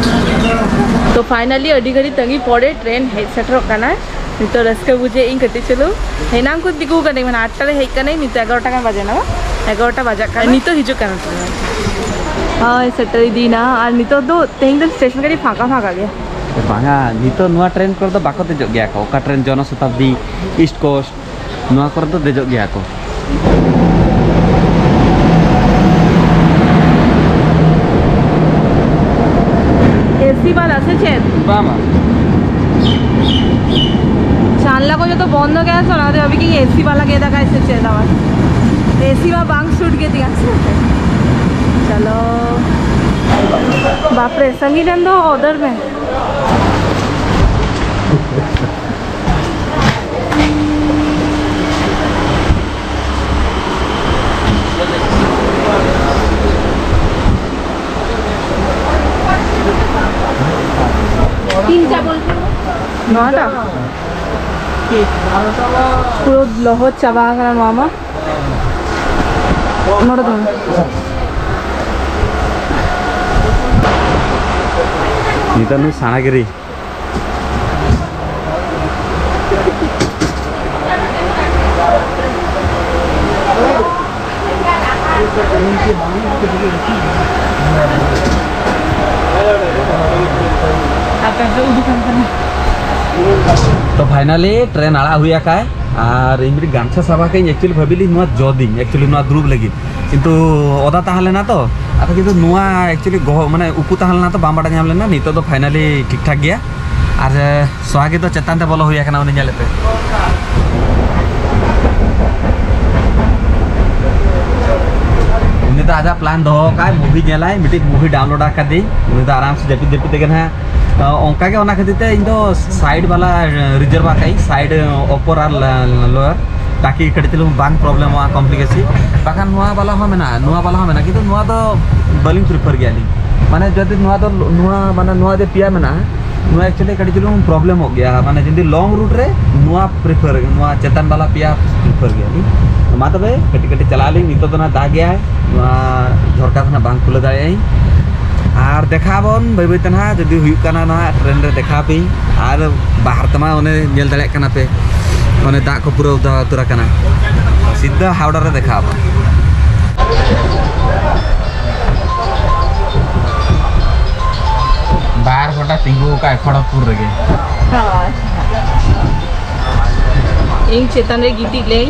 ᱛᱚ finally ᱟᱹᱰᱤ ᱜᱷᱟᱹᱲᱤᱡ ᱛᱟᱺᱜᱤ ᱯᱚᱨᱮ ᱴᱨᱮᱱ ᱦᱮᱡ ᱥᱮᱴᱮᱨᱚᱜ ᱠᱟᱱᱟ᱾ ᱱᱤᱛᱚᱜ ᱨᱟᱹᱥᱠᱟᱹ ᱵᱩᱡᱷᱟᱹᱜ ᱤᱧ ᱠᱟᱹᱴᱤᱡ ᱪᱩᱞᱩᱝ᱾ ᱮᱱᱟᱝ ᱠᱚ ᱛᱤᱸᱜᱩ ᱠᱟᱹᱱᱟᱹᱧ, ᱢᱟᱱᱮ ᱟᱴ ᱴᱟ ᱨᱮ ᱦᱮᱡ ᱠᱟᱹᱱᱟᱹᱧ, ᱱᱤᱛᱚᱜ ᱮᱜᱟᱨᱚ ᱴᱟ ᱜᱟᱱ ᱵᱟᱡᱮ ᱱᱟ, ᱮᱜᱟᱨᱚ ᱴᱟ ᱵᱟᱡᱟᱜ ᱠᱟᱱᱟ᱾ ᱱᱤᱛᱚᱜ ᱦᱤᱡᱩᱜ ᱠᱟᱱᱟ ᱴᱨᱮᱱ᱾ ᱦᱳᱭ, ᱥᱮᱴᱮᱨ ᱤᱫᱤᱭᱮᱱᱟ᱾ ᱟᱨ ᱱᱤᱛᱚᱜ ᱫᱚ, ᱛᱮᱦᱮᱧ ᱫᱚ ᱥᱴᱮᱥᱚᱱ ᱠᱟᱹᱴᱤᱡ ᱯᱷᱟᱸᱠᱟ ᱯᱷᱟᱸᱠᱟ ᱜᱮᱭᱟ᱾ ᱵᱟᱝᱟ, ᱱᱤᱛᱚᱜ ᱱᱚᱣᱟ ᱴᱨᱮᱱ ᱠᱚᱨᱮ ᱫᱚ ᱵᱟᱠᱚ ᱫᱮᱡᱚᱜ ᱜᱮᱭᱟ ᱠᱚ᱾ ᱚᱠᱟ ᱴᱨᱮᱱ, ᱡᱚᱱᱚᱥᱚᱛᱟᱵᱫᱤ, ᱤᱥᱴ ᱠᱳᱥᱴ, ᱱᱚᱣᱟ ᱠᱚᱨᱮ ᱫᱚ ᱫᱮᱡᱚᱜ ᱜᱮᱭᱟ ᱠᱚ᱾ ᱮᱥᱤ ᱵᱟᱞᱟ ᱥᱮ ᱪᱮᱫ? ᱵᱟᱝ, ᱵᱟᱝ᱾ ᱡᱟᱱᱞᱟ ᱠᱚ ᱡᱚᱛᱚ ᱵᱚᱱᱫᱚ ᱜᱮᱭᱟ ᱥᱮ, ᱚᱱᱟ ᱠᱷᱟᱹᱛᱤᱨ ᱵᱷᱟᱵᱤ ᱠᱤ ᱮᱥᱤ ᱵᱟᱞᱟ ᱜᱮ ᱫᱟᱠᱟᱭ ᱥᱮ ᱪᱮᱫ ᱟᱵᱟᱨ᱾ ᱮᱥᱤ ᱢᱟ ᱵᱟᱝ ᱥᱩᱴ ᱜᱮ ᱛᱤᱧᱟ ᱥᱮ᱾ ᱪᱚᱞᱚ᱾ ᱵᱟᱯᱨᱮ, ᱥᱟᱺᱜᱤᱧ ᱨᱮᱱ ᱫᱚ ᱚᱫᱚᱨ ᱢᱮ᱾ ᱱᱚᱣᱟᱴᱟᱜ? ᱯᱩᱨᱟᱹ ᱞᱚᱦᱚᱫ ᱪᱟᱵᱟ ᱟᱠᱟᱱᱟ ᱱᱚᱣᱟ ᱢᱟ᱾ ᱱᱚᱰᱮ ᱫᱚ᱾ ᱱᱤᱛᱚᱜ ᱱᱩᱭ ᱥᱟᱬᱟᱜᱤᱨᱤ᱾ ᱛᱚ finally ᱴᱨᱮᱱ ᱟᱲᱟᱜ ᱦᱩᱭ ᱟᱠᱟᱭ᱾ ᱟᱨ ᱤᱧ ᱢᱤᱫᱴᱤᱡ ᱜᱟᱢᱪᱷᱟ ᱥᱟᱵᱟ ᱠᱟᱜ ᱟᱹᱧ, actually ᱵᱷᱟᱹᱵᱤ ᱞᱤᱧ ᱱᱚᱣᱟ ᱡᱚᱫᱤᱧ, actually ᱱᱚᱣᱟ ᱫᱩᱲᱩᱵ ᱞᱟᱹᱜᱤᱫ, ᱠᱤᱱᱛᱩ ᱚᱫᱟ ᱛᱟᱦᱮᱸ ᱞᱮᱱᱟ ᱛᱚ᱾ ᱟᱫᱚ ᱠᱤᱱᱛᱩ ᱱᱚᱣᱟ actually ᱜᱚᱦᱚ-, ᱢᱟᱱᱮ ᱩᱠᱩ ᱛᱟᱦᱮᱸ ᱞᱮᱱᱟ ᱛᱚ, ᱵᱟᱝ ᱵᱟᱰᱟᱭ ᱧᱟᱢ ᱞᱮᱱᱟ᱾ ᱱᱤᱛᱚᱜ ᱫᱚ finally ᱴᱷᱤᱠ ᱴᱷᱟᱠ ᱜᱮᱭᱟ᱾ ᱟᱨ ᱥᱚᱦᱟᱜᱤ ᱫᱚ ᱪᱮᱛᱟᱱ ᱛᱮ ᱵᱚᱞᱚ ᱦᱩᱭ ᱟᱠᱟᱱᱟ ᱩᱱᱤ ᱧᱮᱞ ᱛᱮ᱾ ᱩᱱᱤ ᱫᱚ ᱟᱡᱟᱜ ᱯᱞᱟᱱ ᱫᱚᱦᱚ ᱟᱠᱟᱫ, movie ᱧᱮᱞᱟᱭ, ᱢᱤᱫᱴᱤᱡ movie download ᱟᱠᱟᱫᱤᱧ᱾ ᱩᱱᱤ ᱫᱚ ᱟᱨᱟᱢ ᱥᱮ ᱡᱟᱹᱯᱤᱫ ᱡᱟᱹᱯᱤᱫ ᱛᱮᱜᱮ ᱱᱟᱦᱟᱜ, ᱚᱱᱠᱟ ᱜᱮ, ᱚᱱᱟ ᱠᱷᱟᱹᱛᱤᱨ ᱛᱮ ᱤᱧ ᱫᱚ side ᱵᱟᱞᱟ reserve ᱟᱠᱟᱫ ᱟᱹᱧ, side upper ᱟᱨ lower᱾ ᱛᱟᱠᱤ ᱠᱟᱹᱴᱤᱡ ᱪᱩᱞᱩᱝ ᱵᱟᱝ ᱯᱨᱚᱵᱞᱮᱢᱚᱜᱼᱟ, ᱠᱚᱢᱯᱞᱤᱠᱮᱥᱤ᱾ ᱵᱟᱠᱷᱟᱱ ᱱᱚᱣᱟ ᱵᱟᱞᱟ ᱦᱚᱸ ᱢᱮᱱᱟᱜᱼᱟ, ᱱᱚᱣᱟ ᱵᱟᱞᱟ ᱦᱚᱸ ᱢᱮᱱᱟᱜᱼᱟ, ᱠᱤᱱᱛᱩ ᱱᱚᱣᱟ ᱫᱚ ᱵᱟᱹᱞᱤᱧ ᱯᱨᱤᱯᱷᱟᱨ ᱜᱮᱭᱟ ᱞᱤᱧ᱾ ᱢᱟᱱᱮ ᱡᱩᱫᱤ ᱱᱚᱣᱟ ᱫᱚ, ᱱᱚᱣᱟ ᱢᱟᱱᱮ ᱱᱚᱣᱟ ᱡᱮ ᱯᱮᱭᱟ ᱢᱮᱱᱟᱜᱼᱟ, ᱱᱚᱣᱟ ᱮᱠᱪᱩᱭᱮᱞᱤ ᱠᱟᱹᱴᱤᱡ ᱪᱩᱞᱩᱝ ᱯᱨᱚᱵᱞᱮᱢᱚᱜ ᱜᱮᱭᱟ᱾ ᱢᱟᱱᱮ ᱡᱩᱫᱤ ᱞᱚᱝ ᱨᱩᱴ ᱨᱮ ᱱᱚᱣᱟ ᱯᱨᱤᱯᱷᱟᱨ, ᱱᱚᱣᱟ ᱪᱮᱛᱟᱱ ᱵᱟᱞᱟ ᱯᱮᱭᱟ ᱯᱨᱤᱯᱷᱟᱨ ᱜᱮᱭᱟ ᱞᱤᱧ᱾ ᱢᱟ ᱛᱚᱵᱮ ᱠᱟᱹᱴᱤᱡ ᱠᱟᱹᱴᱤᱡ ᱪᱟᱞᱟᱜ ᱟᱹᱞᱤᱧ, ᱱᱤᱛᱚᱜ ᱫᱚ ᱱᱟᱜ ᱫᱟᱜ ᱜᱮᱭᱟᱭ, ᱱᱚᱣᱟ ᱡᱷᱚᱨᱠᱟ ᱫᱚ ᱱᱟᱜ ᱵᱟᱝ ᱠᱷᱩᱞᱟᱹᱣ ᱫᱟᱲᱮᱭᱟᱜ ᱟᱹᱧ᱾ ᱟᱨ ᱫᱮᱠᱷᱟᱣ ᱟᱵᱚᱱ ᱵᱟᱹᱭ ᱵᱟᱹᱭ ᱛᱮ ᱱᱟᱜ, ᱡᱩᱫᱤ ᱦᱩᱭᱩᱜ ᱠᱟᱱᱟ ᱱᱟᱜ ᱴᱨᱮᱱ ᱨᱮ ᱫᱮᱠᱷᱟᱣ ᱟᱯᱮ᱾ ᱟᱨ ᱵᱟᱦᱟᱨ ᱛᱮᱢᱟ ᱚᱱᱮ ᱧᱮᱞ ᱫᱟᱲᱮᱭᱟᱜ ᱠᱟᱱᱟ ᱯᱮ, ᱚᱱᱮ ᱫᱟᱜ ᱠᱚ ᱯᱩᱨᱟᱹ ᱩᱫᱟ ᱩᱛᱟᱹᱨ ᱟᱠᱟᱱᱟ᱾ ᱥᱤᱫᱷᱟ ᱦᱟᱣᱲᱟ ᱨᱮ ᱫᱮᱠᱷᱟᱣ ᱟᱵᱚᱱ᱾ ᱵᱟᱨ ᱜᱷᱚᱱᱴᱟ ᱛᱤᱸᱜᱩ ᱟᱠᱟᱫ ᱠᱷᱚᱲᱚᱜᱽᱯᱩᱨ ᱨᱮᱜᱮ᱾ ᱦᱳᱭ᱾ ᱤᱧ ᱪᱮᱛᱟᱱ ᱨᱮ ᱜᱤᱛᱤᱡ ᱞᱮᱭ,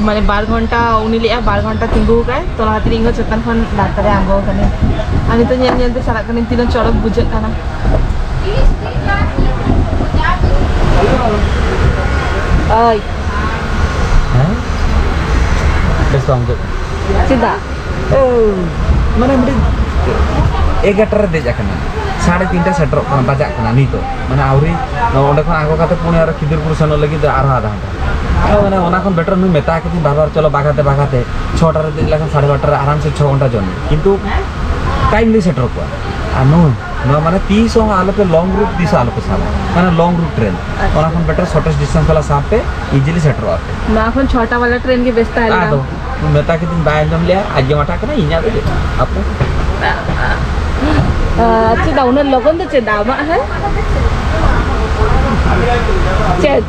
ᱢᱟᱱᱮ ᱵᱟᱨ ᱜᱷᱚᱱᱴᱟ ᱩᱱᱤ ᱞᱟᱹᱭᱟ, ᱵᱟᱨ ᱜᱷᱚᱱᱴᱟ ᱛᱤᱸᱜᱩ ᱟᱠᱟᱫ, ᱛᱚ ᱚᱱᱟ ᱠᱷᱟᱹᱛᱤᱨ ᱤᱧ ᱦᱚᱸ ᱪᱮᱛᱟᱱ ᱠᱷᱚᱱ ᱞᱟᱛᱟᱨ ᱨᱮ ᱟᱬᱜᱚ ᱟᱠᱟᱱᱟᱹᱧ᱾ ᱟᱨ ᱱᱤᱛᱚᱜ ᱧᱮᱞ ᱧᱮᱞ ᱛᱮ ᱪᱟᱞᱟᱜ ᱠᱟᱹᱱᱟᱹᱧ, ᱛᱤᱱᱟᱹᱜ ᱪᱚᱨᱚᱠ ᱵᱩᱡᱷᱟᱹᱜ ᱠᱟᱱᱟ᱾ ᱳᱭ᱾ ᱦᱮᱸ? ᱵᱮᱥ ᱵᱟᱝ ᱵᱩᱡᱷᱟᱹᱜ ᱠᱟᱱᱟ᱾ ᱪᱮᱫᱟᱜ? ᱳ, ᱢᱟᱱᱮ ᱢᱤᱫᱴᱤᱡ ᱮᱜᱟᱨᱚᱴᱟ ᱨᱮ ᱫᱮᱡ ᱟᱠᱟᱱᱟ, ᱥᱟᱲᱮ ᱛᱤᱱᱴᱟ ᱥᱮᱴᱮᱨᱚᱜ ᱠᱟᱱᱟ, ᱵᱟᱡᱟᱜ ᱠᱟᱱᱟ ᱱᱤᱛᱚᱜ᱾ ᱢᱟᱱᱮ ᱟᱹᱣᱨᱤ, ᱚᱸᱰᱮ ᱠᱷᱚᱱ ᱟᱬᱜᱚ ᱠᱟᱛᱮ ᱯᱩᱱᱮ ᱟᱨᱚ ᱠᱷᱤᱫᱤᱨᱯᱩᱨ ᱥᱮᱱᱚᱜ ᱞᱟᱹᱜᱤᱫ ᱫᱚ ᱟᱨᱦᱚᱸ ᱟᱫᱷᱟ ᱜᱷᱚᱱᱴᱟ᱾ ᱟᱫᱚ ᱢᱟᱱᱮ ᱚᱱᱟ ᱠᱷᱚᱱ ᱵᱮᱴᱟᱨ ᱱᱩᱭ ᱢᱮᱛᱟ ᱠᱤᱫᱤᱧ ᱵᱟᱨ ᱵᱟᱨ, "ᱪᱚᱞᱚ ᱵᱟᱜᱟᱛᱮ, ᱵᱟᱜᱟᱛᱮ, ᱪᱷᱚᱴᱟ ᱨᱮ ᱫᱮᱡ ᱞᱮᱠᱷᱟᱱ ᱥᱟᱲᱮ ᱵᱟᱨᱚᱴᱟ ᱨᱮ ᱟᱨᱟᱢ ᱥᱮ ᱪᱷᱚ ᱜᱷᱚᱱᱴᱟ ᱡᱚᱨᱱᱤ", ᱠᱤᱱᱛᱩ ᱴᱟᱭᱤᱢ ᱞᱤᱧ ᱥᱮᱴᱮᱨ ᱠᱚᱜᱼᱟ᱾ ᱟᱨ ᱱᱩᱭ, ᱱᱚᱣᱟ ᱢᱟᱱᱮ ᱛᱤᱥ ᱦᱚᱸ ᱟᱞᱚᱯᱮ ᱞᱚᱝ ᱨᱩᱴ ᱛᱤᱥ ᱦᱚᱸ ᱟᱞᱚᱯᱮ ᱥᱟᱵᱟ, ᱢᱟᱱᱮ ᱞᱚᱝ ᱨᱩᱴ ᱴᱨᱮᱱ᱾ ᱟᱪᱪᱷᱟ᱾ ᱚᱱᱟ ᱠᱷᱚᱱ ᱵᱮᱴᱟᱨ ᱥᱚᱨᱴᱮᱥᱴ ᱰᱤᱥᱴᱮᱱᱥ ᱵᱟᱞᱟ ᱥᱟᱵ ᱯᱮ, ᱤᱡᱤᱞᱤ ᱥᱮᱴᱮᱨᱚᱜᱼᱟ ᱯᱮ᱾ ᱱᱚᱣᱟ ᱠᱷᱚᱱ ᱪᱷᱚᱴᱟ ᱵᱟᱞᱟ ᱴᱨᱮᱱ ᱜᱮ ᱵᱮᱥ ᱛᱟᱦᱮᱸ ᱞᱮᱱᱟ᱾ ᱟᱫᱚ ᱢᱮᱛᱟ ᱠᱤᱫᱤᱧ, ᱵᱟᱭ ᱟᱸᱡᱚᱢ ᱞᱮᱭᱟ, ᱟᱡ ᱜᱮ ᱢᱟᱴᱟᱜ ᱠᱟᱱᱟ, ᱤᱧᱟᱹᱜ ᱫᱚ ᱪᱮᱫ? ᱟᱯᱮ ᱟᱪᱪᱷᱟ, ᱫᱟ, ᱩᱱᱟᱹᱜ ᱞᱚᱜᱚᱱ ᱫᱚ ᱪᱮᱫ ᱫᱟᱜ ᱟᱢᱟᱜ, ᱦᱮᱸ? ᱪᱮᱫ?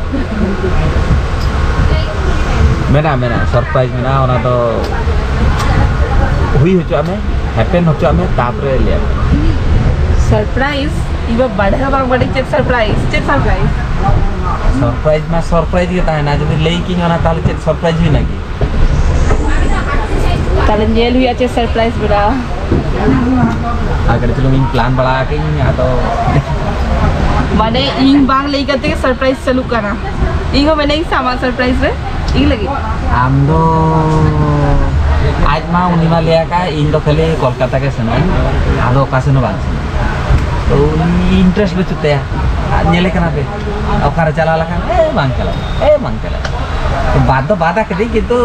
ᱢᱮᱱᱟᱜᱼᱟ, ᱢᱮᱱᱟᱜᱼᱟ, ᱥᱚᱨᱯᱨᱟᱭᱤᱡᱽ ᱢᱮᱱᱟᱜᱼᱟ, ᱚᱱᱟ ᱫᱚ ᱦᱩᱭ ᱦᱚᱪᱚᱣᱟᱜ ᱢᱮ, ᱦᱮᱯᱮᱱ ᱦᱚᱪᱚᱣᱟᱜ ᱢᱮ, ᱛᱟᱯᱚᱨᱮ ᱞᱟᱹᱭᱟᱢ᱾ ᱥᱚᱨᱯᱨᱟᱭᱤᱡᱽ? ᱤᱧ ᱢᱟ ᱵᱟᱰᱟᱭ ᱦᱚᱸ ᱵᱟᱝ ᱵᱟᱰᱟᱭ, ᱪᱮᱫ ᱥᱚᱨᱯᱨᱟᱭᱤᱡᱽ? ᱪᱮᱫ ᱥᱚᱨᱯᱨᱟᱭᱤᱡᱽ? ᱥᱚᱨᱯᱨᱟᱭᱤᱡᱽ ᱢᱟ ᱥᱚᱨᱯᱨᱟᱭᱤᱡᱽ ᱜᱮ ᱛᱟᱦᱮᱱᱟ, ᱡᱩᱫᱤ ᱞᱟᱹᱭ ᱠᱤᱧ ᱚᱱᱟ, ᱛᱟᱦᱚᱞᱮ ᱪᱮᱫ ᱥᱚᱨᱯᱨᱟᱭᱤᱡᱽ ᱦᱩᱭᱱᱟ ᱠᱤ? ᱛᱟᱦᱞᱮ ᱧᱮᱞ ᱦᱩᱭᱩᱜᱼᱟ ᱪᱮᱫ ᱥᱚᱨᱯᱨᱟᱭᱤᱡᱽ ᱢᱮᱱᱟᱜᱼᱟ᱾ ᱟᱨ ᱠᱟᱹᱴᱤᱡ ᱪᱩᱞᱩᱝ ᱤᱧ ᱯᱞᱟᱱ ᱵᱟᱲᱟ ᱟᱠᱟᱫᱟᱹᱧ, ᱟᱫᱚ ᱢᱟᱱᱮ ᱤᱧ ᱵᱟᱝ ᱞᱟᱹᱭ ᱠᱟᱛᱮ ᱜᱮ ᱥᱚᱨᱯᱨᱟᱭᱤᱡᱽ ᱪᱟᱹᱞᱩᱜ ᱠᱟᱱᱟ᱾ ᱤᱧ ᱦᱚᱸ ᱢᱮᱱᱟᱹᱧ ᱥᱮ ᱟᱢᱟᱜ ᱥᱚᱨᱯᱨᱟᱭᱤᱡᱽ ᱨᱮ ᱤᱧ ᱞᱟᱹᱜᱤᱫ᱾ ᱟᱢ ᱫᱚ, ᱟᱡ ᱢᱟ ᱩᱱᱤ ᱢᱟ ᱞᱟᱹᱭ ᱟᱠᱟᱫ, ᱤᱧ ᱫᱚ ᱠᱷᱟᱹᱞᱤ ᱠᱳᱞᱠᱟᱛᱟ ᱜᱮ ᱥᱮᱱᱚᱜ ᱟᱹᱧ, ᱟᱫᱚ ᱚᱠᱟ ᱥᱮᱱ ᱦᱚᱸ ᱵᱟᱝ ᱥᱮᱱᱚᱜ᱾ ᱛᱚ ᱩᱱᱤ ᱤᱱᱴᱟᱨᱮᱥᱴ ᱵᱟᱹᱪᱩᱜ ᱛᱟᱭᱟ᱾ ᱟᱨ ᱧᱮᱞᱮ ᱠᱟᱱᱟ ᱯᱮ, ᱚᱠᱟᱨᱮ ᱪᱟᱞᱟᱣ ᱞᱮᱠᱷᱟᱱ, "ᱮ ᱵᱟᱝ ᱪᱟᱞᱟᱜ, ᱮ ᱵᱟᱝ ᱪᱟᱞᱟᱜ", ᱵᱟᱫ ᱫᱚ ᱵᱟᱫ ᱟᱠᱟᱫᱟᱹᱧ, ᱠᱤᱱᱛᱩ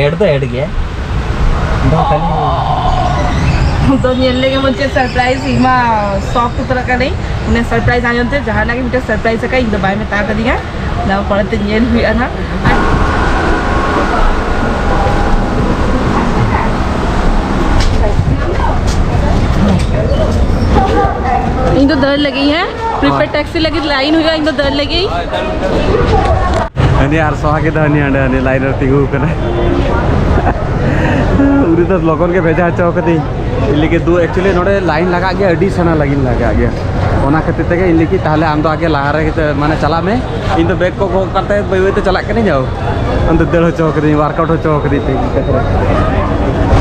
ᱮᱰ ᱫᱚ ᱮᱰ ᱜᱮᱭᱟ᱾ ᱫᱚ ᱠᱷᱟᱹᱞᱤ ᱛᱚ ᱧᱮᱞ ᱞᱮᱜᱮ ᱵᱚᱱ ᱪᱮᱫ ᱥᱟᱨᱯᱨᱟᱭᱤᱡᱽ, ᱤᱧ ᱢᱟ ᱥᱚᱠ ᱩᱛᱟᱹᱨ ᱟᱠᱟᱱᱟᱹᱧ᱾ ᱩᱱᱤ ᱥᱟᱨᱯᱨᱟᱭᱤᱡᱽ ᱟᱸᱡᱚᱢ ᱛᱮ ᱡᱟᱦᱟᱱᱟᱜ ᱜᱮ ᱢᱤᱫᱴᱮᱱ ᱥᱟᱨᱯᱨᱟᱭᱤᱡᱽ ᱟᱠᱟᱫ, ᱤᱧ ᱫᱚ ᱵᱟᱭ ᱢᱮᱛᱟ ᱟᱠᱟᱫᱤᱧᱟ᱾ ᱚᱱᱟ ᱯᱚᱨᱮ ᱛᱮ ᱧᱮᱞ ᱦᱩᱭᱩᱜᱼᱟ ᱱᱟᱦᱟᱜ᱾ ᱟᱨ ᱤᱧ ᱫᱚ ᱫᱟᱹᱲ ᱞᱟᱹᱜᱤᱫ, ᱦᱮᱸ, ᱯᱨᱤᱯᱮᱰ ᱴᱮᱠᱥᱤ ᱞᱟᱹᱜᱤᱫ ᱞᱟᱭᱤᱱ ᱦᱩᱭᱩᱜᱼᱟ, ᱤᱧ ᱫᱚ ᱫᱟᱹᱲ ᱞᱟᱹᱜᱤᱫ᱾ ᱦᱟᱹᱱᱤ ᱟᱨ ᱥᱚᱦᱟ ᱠᱤᱫᱟ, ᱦᱟᱹᱱᱤ ᱦᱟᱸᱰᱮ ᱦᱟᱹᱱᱤ ᱞᱟᱭᱤᱱ ᱨᱮ ᱛᱤᱸᱜᱩ ᱟᱠᱟᱱᱟᱭ᱾ ᱩᱱᱤ ᱫᱚ ᱞᱚᱜᱚᱱ ᱜᱮ ᱵᱷᱮᱡᱟ ᱦᱚᱪᱚ ᱠᱟᱹᱫᱤᱧ᱾ ᱤᱧ ᱞᱟᱹᱜᱤᱫ ᱫᱩ, actually ᱱᱚᱰᱮ ᱞᱟᱭᱤᱱ ᱞᱟᱜᱟᱜ ᱜᱮᱭᱟ, ᱟᱹᱰᱤ ᱥᱮᱬᱟ ᱞᱟᱭᱤᱱ ᱞᱟᱜᱟᱜ ᱜᱮᱭᱟ᱾ ᱚᱱᱟ ᱠᱷᱟᱹᱛᱤᱨ ᱛᱮᱜᱮ ᱤᱧ ᱞᱟᱹᱜᱤᱫ, "ᱛᱟᱦᱞᱮ ᱟᱢ ᱫᱚ ᱟᱜᱮ ᱞᱟᱦᱟ ᱨᱮ, ᱢᱟᱱᱮ, ᱪᱟᱞᱟᱜ ᱢᱮ, ᱤᱧ ᱫᱚ ᱵᱮᱜᱽ ᱠᱚ ᱜᱚᱜ ᱠᱟᱛᱮ ᱵᱟᱹᱭ ᱵᱟᱹᱭ ᱛᱮ ᱪᱟᱞᱟᱜ ᱠᱟᱹᱱᱟᱹᱧ, ᱟᱹᱣ, ᱟᱢ ᱫᱚ ᱫᱟᱹᱲ ᱦᱚᱪᱚ ᱠᱟᱹᱫᱤᱧ, ᱣᱟᱨᱠᱟᱣᱩᱴ ᱦᱚᱪᱚ ᱠᱟᱹᱫᱤᱧ ᱛᱮ ᱤᱧ ᱠᱟᱛᱷᱟ ᱨᱮ᱾"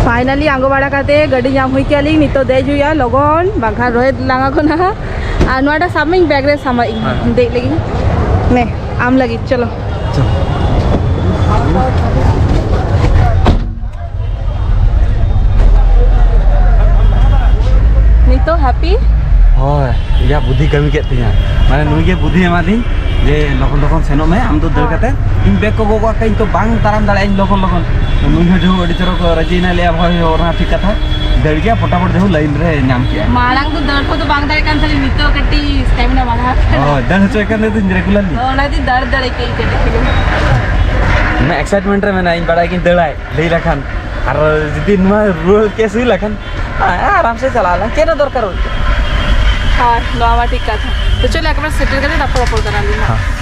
ᱯᱷᱟᱭᱱᱟᱞᱤ ᱟᱬᱜᱚ ᱵᱟᱲᱟ ᱠᱟᱛᱮ ᱜᱟᱹᱰᱤ ᱧᱟᱢ ᱦᱩᱭ ᱠᱮᱜᱼᱟ ᱞᱤᱧ᱾ ᱱᱤᱛᱚᱜ ᱫᱮᱡ ᱦᱩᱭᱩᱜᱼᱟ ᱞᱚᱜᱚᱱ, ᱵᱟᱝᱠᱷᱟᱱ ᱨᱳᱦᱤᱛ ᱞᱟᱸᱜᱟ ᱠᱚ ᱱᱟᱦᱟᱜ᱾ ᱟᱨ ᱱᱚᱣᱟᱴᱟᱜ ᱥᱟᱵ ᱢᱮ, ᱤᱧ ᱵᱮᱜᱽ ᱨᱮ ᱥᱟᱢᱵᱟᱣ ᱤᱧ ᱦᱮᱸ᱾ ᱫᱮᱡ ᱞᱟᱹᱜᱤᱫ᱾ ᱱᱮ, ᱟᱢ ᱞᱟᱹᱜᱤᱫ, ᱪᱚᱞᱚ᱾ ᱪᱚᱞᱚ᱾ ᱱᱤᱛᱚᱜ ᱦᱮᱯᱤ? ᱦᱳᱭ, ᱭᱟ ᱵᱩᱫᱽᱫᱷᱤ ᱠᱟᱹᱢᱤ ᱠᱮᱫ ᱛᱤᱧᱟ᱾ ᱢᱟᱱᱮ ᱱᱩᱭ ᱜᱮ ᱵᱩᱫᱽᱫᱷᱤ ᱮᱢᱟᱫᱤᱧ ᱡᱮ ᱞᱚᱜᱚᱱ ᱞᱚᱜᱚᱱ ᱥᱮᱱᱚᱜ ᱢᱮ, ᱟᱢ ᱫᱚ ᱫᱟᱹᱲ ᱠᱟᱛᱮ ᱤᱧ ᱵᱮᱜᱽ ᱠᱚ ᱜᱚᱜ ᱠᱟᱜ ᱠᱷᱟᱡ ᱤᱧ ᱛᱚ ᱵᱟᱝ ᱛᱟᱲᱟᱢ ᱫᱟᱲᱮᱭᱟᱜᱼᱟ ᱤᱧ ᱞᱚᱜᱚᱱ ᱞᱚᱜᱚᱱ᱾ ᱱᱩᱭ ᱦᱚᱸ ᱡᱮᱦᱩ ᱟᱹᱰᱤ ᱪᱚᱨᱚᱠ ᱨᱟᱹᱡᱤᱭᱮᱱᱟ, ᱞᱟᱹᱭᱟ, "ᱦᱳᱭ, ᱦᱳᱭ, ᱚᱱᱟ ᱴᱷᱤᱠ ᱠᱟᱛᱷᱟ, ᱫᱟᱹᱲ ᱜᱮᱭᱟ ᱯᱚᱴᱟᱯᱚᱴ ᱡᱮᱦᱩ ᱞᱟᱭᱤᱱ ᱨᱮ ᱧᱟᱢ ᱠᱮᱜᱼᱟ᱾" ᱢᱟᱲᱟᱝ ᱫᱚ ᱫᱟᱹᱲ ᱠᱚᱫᱚ ᱵᱟᱝ ᱫᱟᱲᱮᱭᱟᱜ ᱠᱟᱱ ᱛᱟᱦᱮᱸ, ᱱᱤᱛᱚᱜ ᱠᱟᱹᱴᱤᱡ ᱥᱴᱮᱢᱤᱱᱟ ᱵᱟᱲᱦᱟᱣ ᱠᱟᱱᱟ᱾ ᱦᱳᱭ, ᱫᱟᱹᱲ ᱦᱚᱪᱚᱭ ᱠᱟᱱ ᱫᱚᱧ ᱨᱮᱜᱩᱞᱟᱨᱞᱤ᱾ ᱦᱳᱭ, ᱚᱱᱟ ᱛᱮ ᱫᱟᱹᱲ ᱫᱟᱲᱮ ᱠᱟᱹᱧ ᱠᱟᱹᱴᱤᱡ ᱪᱩᱞᱩᱝ᱾ ᱚᱱᱟ ᱮᱠᱥᱟᱭᱤᱴᱢᱮᱱᱴ ᱨᱮ ᱢᱮᱱᱟᱜᱼᱟ, ᱤᱧ ᱵᱟᱲᱟᱭ ᱜᱤᱧ ᱫᱟᱹᱲᱟᱭ ᱞᱟᱹᱭ ᱞᱮᱠᱷᱟᱱ, ᱟᱨ ᱡᱩᱫᱤ ᱱᱚᱣᱟ ᱨᱩᱣᱟᱹᱲ ᱠᱮᱥ ᱦᱩᱭ ᱞᱮᱠᱷᱟᱱ, ᱦᱮᱸ, ᱟᱨᱟᱢ ᱥᱮ ᱪᱟᱞᱟᱣ ᱞᱮᱱ, ᱪᱮᱫ ᱦᱚᱸ ᱫᱚᱨᱠᱟᱨ ᱵᱟᱹᱱᱩᱜ᱾ ᱦᱳᱭ, ᱱᱚᱣᱟ ᱢᱟ ᱴᱷᱤᱠ ᱠᱟᱛᱷᱟ᱾ ᱛᱚ ᱪᱚᱞᱚ, ᱮᱠᱵᱟᱨ ᱥᱮᱴᱮᱨ ᱠᱟᱛᱮ ᱛᱟᱨᱯᱚᱨ ᱨᱚᱯᱚᱲ ᱠᱟᱱᱟ ᱞᱤᱧ ᱦᱟᱸᱜ᱾ ᱦᱮᱸ᱾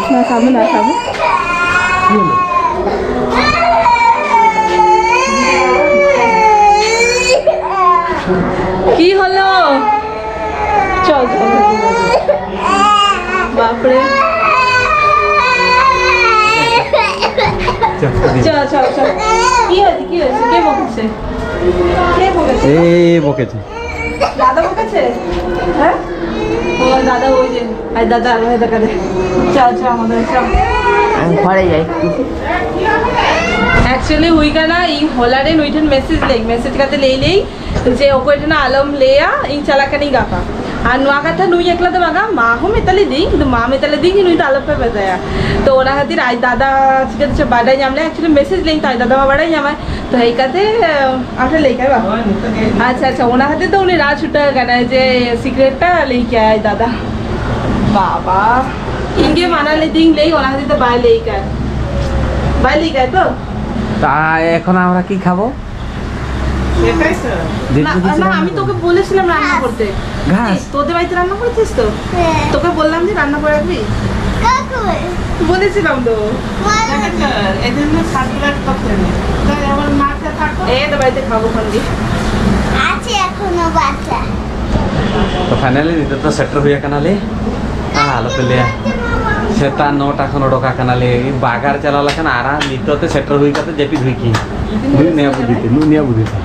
ᱱᱚᱣᱟ ᱥᱟᱵ ᱢᱮ, ᱱᱚᱣᱟ ᱥᱟᱵ ᱢᱮ᱾ কি হলো? চল। বাপরে। চ, চ, চ। কি হয়েছে, কি হয়েছে? কে বকেছে? কে বকেছে? এই বকেছে। দাদা বকেছে? হ্যাঁ? ও দাদা, ওই যে, আই দাদা, আই দাদা কাঁদে। চ, চ, আমাদের চ। আমি ঘরে যাই। Actually, ᱦᱩᱭ ᱠᱟᱱᱟ, ᱤᱧ ᱦᱚᱞᱟ ᱨᱮ ᱱᱩᱭ ᱴᱷᱮᱱ message ᱞᱮᱫᱟᱹᱧ, message ᱠᱟᱛᱮ ᱞᱟᱹᱭ ᱞᱮᱫᱟᱹᱧ ᱡᱮ ᱚᱠᱚᱭ ᱴᱷᱮᱱ ᱟᱞᱚᱢ ᱞᱟᱹᱭᱟ, ᱤᱧ ᱪᱟᱞᱟᱜ ᱠᱟᱹᱱᱟᱹᱧ ᱜᱟᱯᱟ᱾ ᱟᱨ ᱱᱚᱣᱟ ᱠᱟᱛᱷᱟ ᱱᱩᱭ ᱮᱠᱞᱟ ᱫᱚ ᱵᱟᱝᱟ, ᱢᱟ ᱦᱚᱸ ᱢᱮᱛᱟ ᱞᱮᱫᱤᱧ, ᱠᱤᱱᱛᱩ ᱢᱟ ᱢᱮᱛᱟ ᱞᱮᱫᱤᱧ ᱡᱮ ᱱᱩᱭ ᱫᱚ ᱟᱞᱚᱯᱮ ᱢᱮᱛᱟᱭᱟ᱾ ᱛᱚ ᱚᱱᱟ ᱠᱷᱟᱹᱛᱤᱨ ᱟᱡ ᱫᱟᱫᱟ ᱪᱤᱠᱟᱹᱛᱮ ᱪᱚ ᱵᱟᱰᱟᱭ ᱧᱟᱢ ᱞᱮᱭᱟ, actually message ᱞᱮᱫᱟᱹᱧ ᱛᱚ ᱟᱡ ᱫᱟᱫᱟ ᱢᱟ ᱵᱟᱰᱟᱭ ᱧᱟᱢᱟᱭ᱾ ᱛᱚ ᱦᱮᱡ ᱠᱟᱛᱮ, ᱟᱢ ᱴᱷᱮᱱ ᱞᱟᱹᱭ ᱠᱟᱭ ᱵᱟᱝ? ᱦᱳᱭ, ᱱᱤᱛᱚᱜ ᱜᱮ ᱦᱮᱡ ᱟᱪᱪᱷᱟ, ᱟᱪᱪᱷᱟ, ᱚᱱᱟ ᱠᱷᱟᱹᱛᱤᱨ ᱛᱮ ᱩᱱᱤ ᱨᱟᱜ ᱪᱷᱩᱴᱟᱹᱣ ᱠᱟᱱᱟᱭ ᱡᱮ secret ᱴᱟ ᱞᱟᱹᱭ ᱠᱮᱭᱟᱭ ᱫᱟᱫᱟ᱾ ᱵᱟᱵᱟ, ᱤᱧ ᱜᱮ ᱢᱟᱱᱟ ᱞᱮᱫᱤᱧ ᱞᱟᱹᱭ, ᱚᱱᱟ ᱠᱷᱟᱹᱛᱤᱨ ᱛᱮ ᱵᱟᱭ ᱞᱟᱹᱭ ᱠᱟᱭ᱾ ᱵᱟᱭ ᱞᱟᱹᱭ ᱠᱟᱭ ᱛᱚ? তা এখন আমরা কি খাবো? সেটাই তো। না, না, আমি তোকে বলেছিলাম রান্না করতে। ঘাস। এই, তোদের বাড়িতে রান্না করেছিস তো? হ্যাঁ। তোকে বললাম যে রান্না করে রাখবি? কাকু। বলেছিলাম তো। মা। দেখেছো? এই জন্য সাত বিরাট করতে নেই। তাই আমার মাকে থাকো। এই তো বাড়িতে খাবো খান দিয়ে। আছে এখনো বাচ্চা। ᱛᱚ ᱯᱷᱟᱭᱱᱟᱞᱤ ᱱᱤᱛᱚᱜ ᱫᱚ ᱥᱮᱴᱮᱨ ᱦᱩᱭ ᱟᱠᱟᱱᱟᱞᱮ᱾ ᱟᱨ ᱟᱞᱚᱯᱮ ᱞᱟᱹᱭᱟ, ᱥᱮᱛᱟᱜ ᱱᱚᱴᱟ ᱠᱷᱚᱱ ᱚᱰᱚᱠ ᱟᱠᱟᱱᱟᱞᱮ, ᱵᱟᱜᱟᱨ ᱪᱟᱞᱟᱣ ᱞᱮᱠᱷᱟᱱ ᱟᱨ ᱱᱤᱛᱚᱜ ᱛᱮ ᱥᱮᱴᱮᱨ ᱦᱩᱭ ᱠᱟᱛᱮ ᱡᱟᱹᱯᱤᱫ ᱦᱩᱭ ᱠᱤᱧ᱾ ᱱᱩᱭ ᱱᱤᱭᱟᱹ ᱵᱩᱫᱷᱤ ᱛᱮ, ᱱᱩᱭ ᱱᱤᱭᱟᱹ ᱵᱩᱫᱷᱤ ᱛᱮ᱾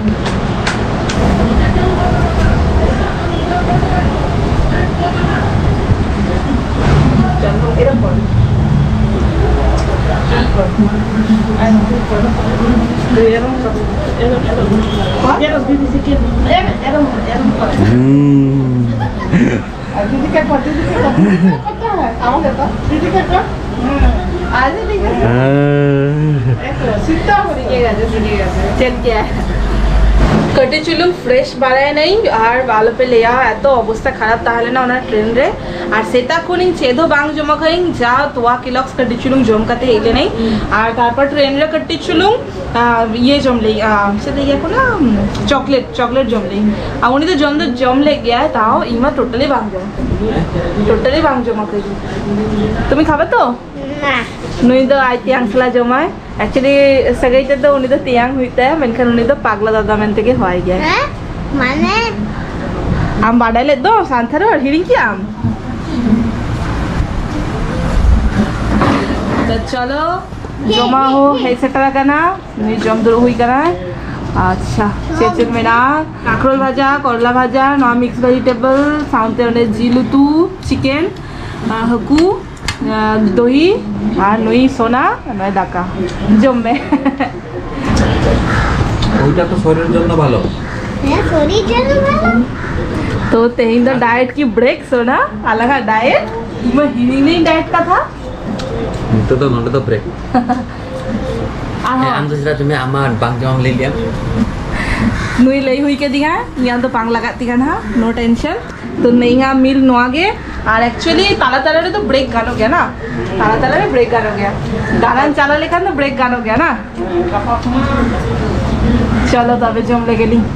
হুম। আর দিদি কে কর, দিদি কে কর, দিদি কে করতে হয়। আমাকে তো, দিদি কে কর। হুম। আর দিদি কে কর। হ্যাঁ। এই তো, শিখতে হবে তো। শিখে গেছে, শিখে গেছে। চেন কে? ᱠᱟᱹᱴᱤᱡ ᱪᱩᱞᱩᱝ ᱯᱷᱨᱮᱥ ᱵᱟᱲᱟᱭᱮᱱᱟᱹᱧ ᱟᱨ ᱟᱞᱚᱯᱮ ᱞᱟᱹᱭᱟ, ᱮᱛᱚ ᱚᱵᱚᱥᱛᱟ ᱠᱷᱟᱨᱟᱯ ᱛᱟᱦᱮᱸ ᱞᱮᱱᱟ ᱚᱱᱟ ᱴᱨᱮᱱ ᱨᱮ᱾ ᱟᱨ ᱥᱮᱛᱟᱜ ᱠᱷᱚᱱ ᱤᱧ ᱪᱮᱫ ᱦᱚᱸ ᱵᱟᱝ ᱡᱚᱢ ᱟᱠᱟᱫᱟᱹᱧ, ᱡᱟ ᱛᱚᱣᱟ ᱠᱮᱞᱚᱜᱥ ᱠᱟᱹᱴᱤᱡ ᱪᱩᱞᱩᱝ ᱡᱚᱢ ᱠᱟᱛᱮ ᱦᱮᱡ ᱞᱮᱱᱟᱹᱧ᱾ ᱟᱨ ᱛᱟᱨᱯᱚᱨ ᱴᱨᱮᱱ ᱨᱮ ᱠᱟᱹᱴᱤᱡ ᱪᱩᱞᱩᱝ, ᱟᱨ ᱤᱭᱟᱹ ᱡᱚᱢ ᱞᱟᱹᱜᱤᱫ, ᱟᱨ ᱪᱮᱫ ᱞᱟᱹᱭ ᱟᱠᱚ ᱚᱱᱟ? ᱪᱚᱠᱞᱮᱴ, ᱪᱚᱠᱞᱮᱴ ᱡᱚᱢ ᱞᱟᱹᱜᱤᱫ᱾ ᱟᱨ ᱩᱱᱤ ᱫᱚ ᱡᱚᱢ ᱫᱚ ᱡᱚᱢ ᱞᱮᱫ ᱜᱮᱭᱟᱭ, ᱛᱟᱣ ᱤᱧ ᱢᱟ ᱴᱳᱴᱟᱞᱤ ᱵᱟᱝ ᱡᱚᱢ ᱠᱟᱹᱫᱟᱹᱧ᱾ ᱴᱳᱴᱟᱞᱤ ᱵᱟᱝ ᱡᱚᱢ ᱠᱟᱹᱫᱟᱹᱧ᱾ ᱛᱩᱢᱤ ᱠᱷᱟᱵᱟ ᱛᱚ? ᱱᱟ᱾ ᱱᱩᱭ ᱫᱚ ᱟᱡ ᱛᱮᱭᱟᱝ ᱥᱟᱞᱟᱜ ᱡᱚᱢᱟᱭ᱾ Actually, ᱥᱟᱹᱜᱟᱹᱭ ᱛᱮᱫᱚ ᱩᱱᱤ ᱫᱚ ᱛᱮᱭᱟᱝ ᱦᱩᱭᱩᱜ ᱛᱟᱭᱟ, ᱢᱮᱱᱠᱷᱟᱱ ᱩᱱᱤ ᱫᱚ ᱯᱟᱜᱽᱞᱟ ᱫᱟᱫᱟ ᱢᱮᱱᱛᱮ ᱜᱮ ᱦᱚᱦᱚᱭ ᱜᱮᱭᱟᱭ᱾ ᱦᱮᱸ? ᱢᱟᱱᱮ? ᱟᱢ ᱵᱟᱰᱟᱭ ᱞᱮᱫ ᱫᱚ ᱥᱟᱱᱛᱟᱲ ᱨᱚᱲ ᱦᱤᱲᱤᱧ ᱠᱮᱜ ᱟᱢ? ᱪᱚᱞᱚ, ᱡᱚᱢᱟᱜ ᱦᱚᱸ ᱦᱮᱡ ᱥᱮᱴᱮᱨ ᱟᱠᱟᱱᱟ᱾ ᱱᱩᱭ ᱡᱚᱢ ᱫᱩᱲᱩᱵ ᱦᱩᱭ ᱠᱟᱱᱟᱭ᱾ ᱟᱪᱪᱷᱟ, ᱪᱮᱫ ᱪᱮᱫ ᱢᱮᱱᱟᱜᱼᱟ? ᱠᱟᱠᱨᱳᱞ ᱵᱷᱟᱡᱟ, ᱠᱚᱨᱞᱟ ᱵᱷᱟᱡᱟ, ᱱᱚᱣᱟ ᱢᱤᱠᱥ ᱵᱷᱮᱡᱤᱴᱮᱵᱚᱞ, ᱥᱟᱶᱛᱮ ᱚᱸᱰᱮ ᱡᱤᱞ ᱩᱛᱩ, ᱪᱤᱠᱮᱱ, ᱟᱨ ᱦᱟᱹᱠᱩ, ᱟᱨ ᱫᱚᱦᱤ, ᱟᱨ ᱱᱩᱭ ᱥᱳᱱᱟ, ᱱᱚᱜᱼᱚᱭ ᱫᱟᱠᱟ᱾ ᱡᱚᱢ ᱢᱮ᱾ ওইটা তো শরীরের জন্য ভালো। হ্যাঁ, শরীরের জন্য ভালো। তো তেহেᱧ ᱫᱚ ᱰᱟᱭᱮᱴ ᱠᱤ ᱵᱨᱮᱠ ᱥᱳᱱᱟ? ᱟᱞᱟᱝᱟᱜ ᱰᱟᱭᱮᱴ? ᱤᱧ ᱢᱟ ᱦᱤᱲᱤᱧ ᱞᱤᱧ ᱰᱟᱭᱮᱴ ᱠᱟᱛᱷᱟ᱾ ᱱᱤᱛᱚᱜ ᱫᱚ ᱱᱚᱰᱮ ᱫᱚ ᱵᱨᱮᱠ᱾ ᱟᱨᱦᱚᱸ ᱦᱮᱸ, ᱟᱢ ᱫᱚ ᱪᱮᱫᱟᱜ ᱪᱚ ᱢᱮ, ᱟᱢᱟᱜ ᱵᱟᱝ ᱡᱚᱢ ᱞᱟᱹᱭ ᱞᱮᱭᱟᱢ᱾ ᱱᱩᱭ ᱞᱟᱹᱭ ᱦᱩᱭ ᱠᱟᱫᱤᱧᱟ, ᱤᱧᱟᱹᱜ ᱫᱚ ᱵᱟᱝ ᱞᱟᱜᱟᱜ ᱛᱤᱧᱟ ᱱᱟᱦᱟᱜ, no tension᱾ ᱛᱚ ᱱᱤᱭᱟᱹ ᱢᱤᱞ ᱱᱚᱣᱟ ᱜᱮ᱾ ᱟᱨ actually ᱛᱟᱞᱟ ᱛᱟᱞᱟ ᱨᱮᱫᱚ ᱵᱨᱮᱠ ᱜᱟᱱᱚᱜ ᱜᱮᱭᱟ ᱱᱟ, ᱛᱟᱞᱟ ᱛᱟᱞᱟ ᱨᱮ ᱵᱨᱮᱠ ᱜᱟᱱᱚᱜ ᱜᱮᱭᱟ᱾ ᱫᱟᱬᱟᱱ ᱪᱟᱞᱟᱣ ᱞᱮᱠᱷᱟᱱ ᱫᱚ ᱵᱨᱮᱠ ᱜᱟᱱᱚᱜ ᱜᱮᱭᱟ ᱱᱟ᱾ ᱪᱚᱞᱚ ᱛᱚᱵᱮ ᱡᱚᱢ ᱞᱮᱜᱮ ᱞᱤᱧ᱾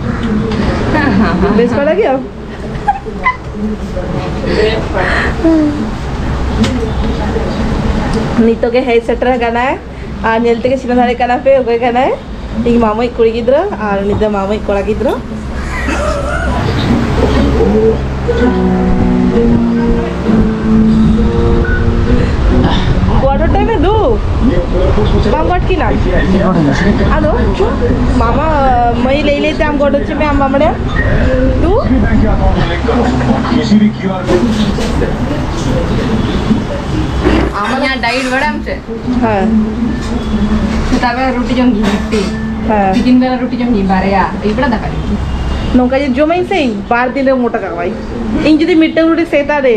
ᱵᱮᱥ ᱵᱟᱲᱟ ᱜᱮᱭᱟᱢ? ᱱᱤᱛᱚᱜ ᱜᱮ ᱦᱮᱡ ᱥᱮᱴᱮᱨ ᱟᱠᱟᱱᱟᱭ᱾ ᱟᱨ ᱧᱮᱞ ᱛᱮᱜᱮ ᱪᱤᱱᱦᱟᱹ ᱫᱟᱲᱮᱭᱟᱜ ᱠᱟᱱᱟ ᱯᱮ ᱚᱠᱚᱭ ᱠᱟᱱᱟᱭ᱾ ᱤᱧ ᱢᱟᱢᱚᱭᱤᱡ ᱠᱩᱲᱤ ᱜᱤᱫᱽᱨᱟᱹ ᱟᱨ ᱩᱱᱤ ᱫᱚ ᱢᱟᱢᱚᱭᱤᱡ ᱠᱚᱲᱟ ᱜᱤᱫᱽᱨᱟᱹ᱾ ᱜᱚᱰ ᱦᱚᱴᱚᱭ ᱢᱮ ᱫᱩ᱾ ᱵᱟᱢ ᱜᱚᱰ ᱠᱤᱱᱟ? ᱟᱫᱚ ᱢᱟᱢᱟ, ᱢᱟᱹᱭ ᱞᱟᱹᱭ ᱞᱟᱹᱭ ᱛᱮ ᱟᱢ ᱜᱚᱰ ᱦᱚᱪᱚ ᱢᱮ, ᱟᱢ ᱵᱟᱢ ᱵᱟᱲᱟᱭᱟ ᱫᱩ᱾ ᱟᱢᱟᱜ ᱰᱟᱭᱮᱴ ᱵᱟᱲᱟᱭᱟᱢ ᱪᱮᱫ? ᱦᱮᱸ᱾ ᱥᱮᱛᱟᱜ ᱵᱮᱲᱟ ᱨᱩᱴᱤ ᱡᱚᱢ ᱜᱮ ᱢᱤᱫᱴᱤᱡ᱾ ᱦᱮᱸ᱾ ᱛᱤᱠᱤᱱ ᱵᱮᱲᱟ ᱨᱩᱴᱤ ᱡᱚᱢ ᱜᱮ ᱵᱟᱨᱭᱟ᱾ ᱟᱹᱭᱩᱵ ᱵᱮᱲᱟ ᱫᱟᱠᱟ ᱡᱚᱢ ᱜᱮ᱾ ᱱᱚᱝᱠᱟ ᱡᱩᱫᱤ ᱡᱚᱢᱟᱹᱧ ᱥᱮ, ᱤᱧ ᱵᱟᱨ ᱫᱤᱱ ᱨᱮ ᱢᱚᱴᱟ ᱠᱟᱜ ᱢᱟᱹᱧ᱾ ᱤᱧ ᱡᱩᱫᱤ ᱢᱤᱫᱴᱟᱝ ᱨᱩᱴᱤ ᱥᱮᱛᱟᱜ ᱨᱮ,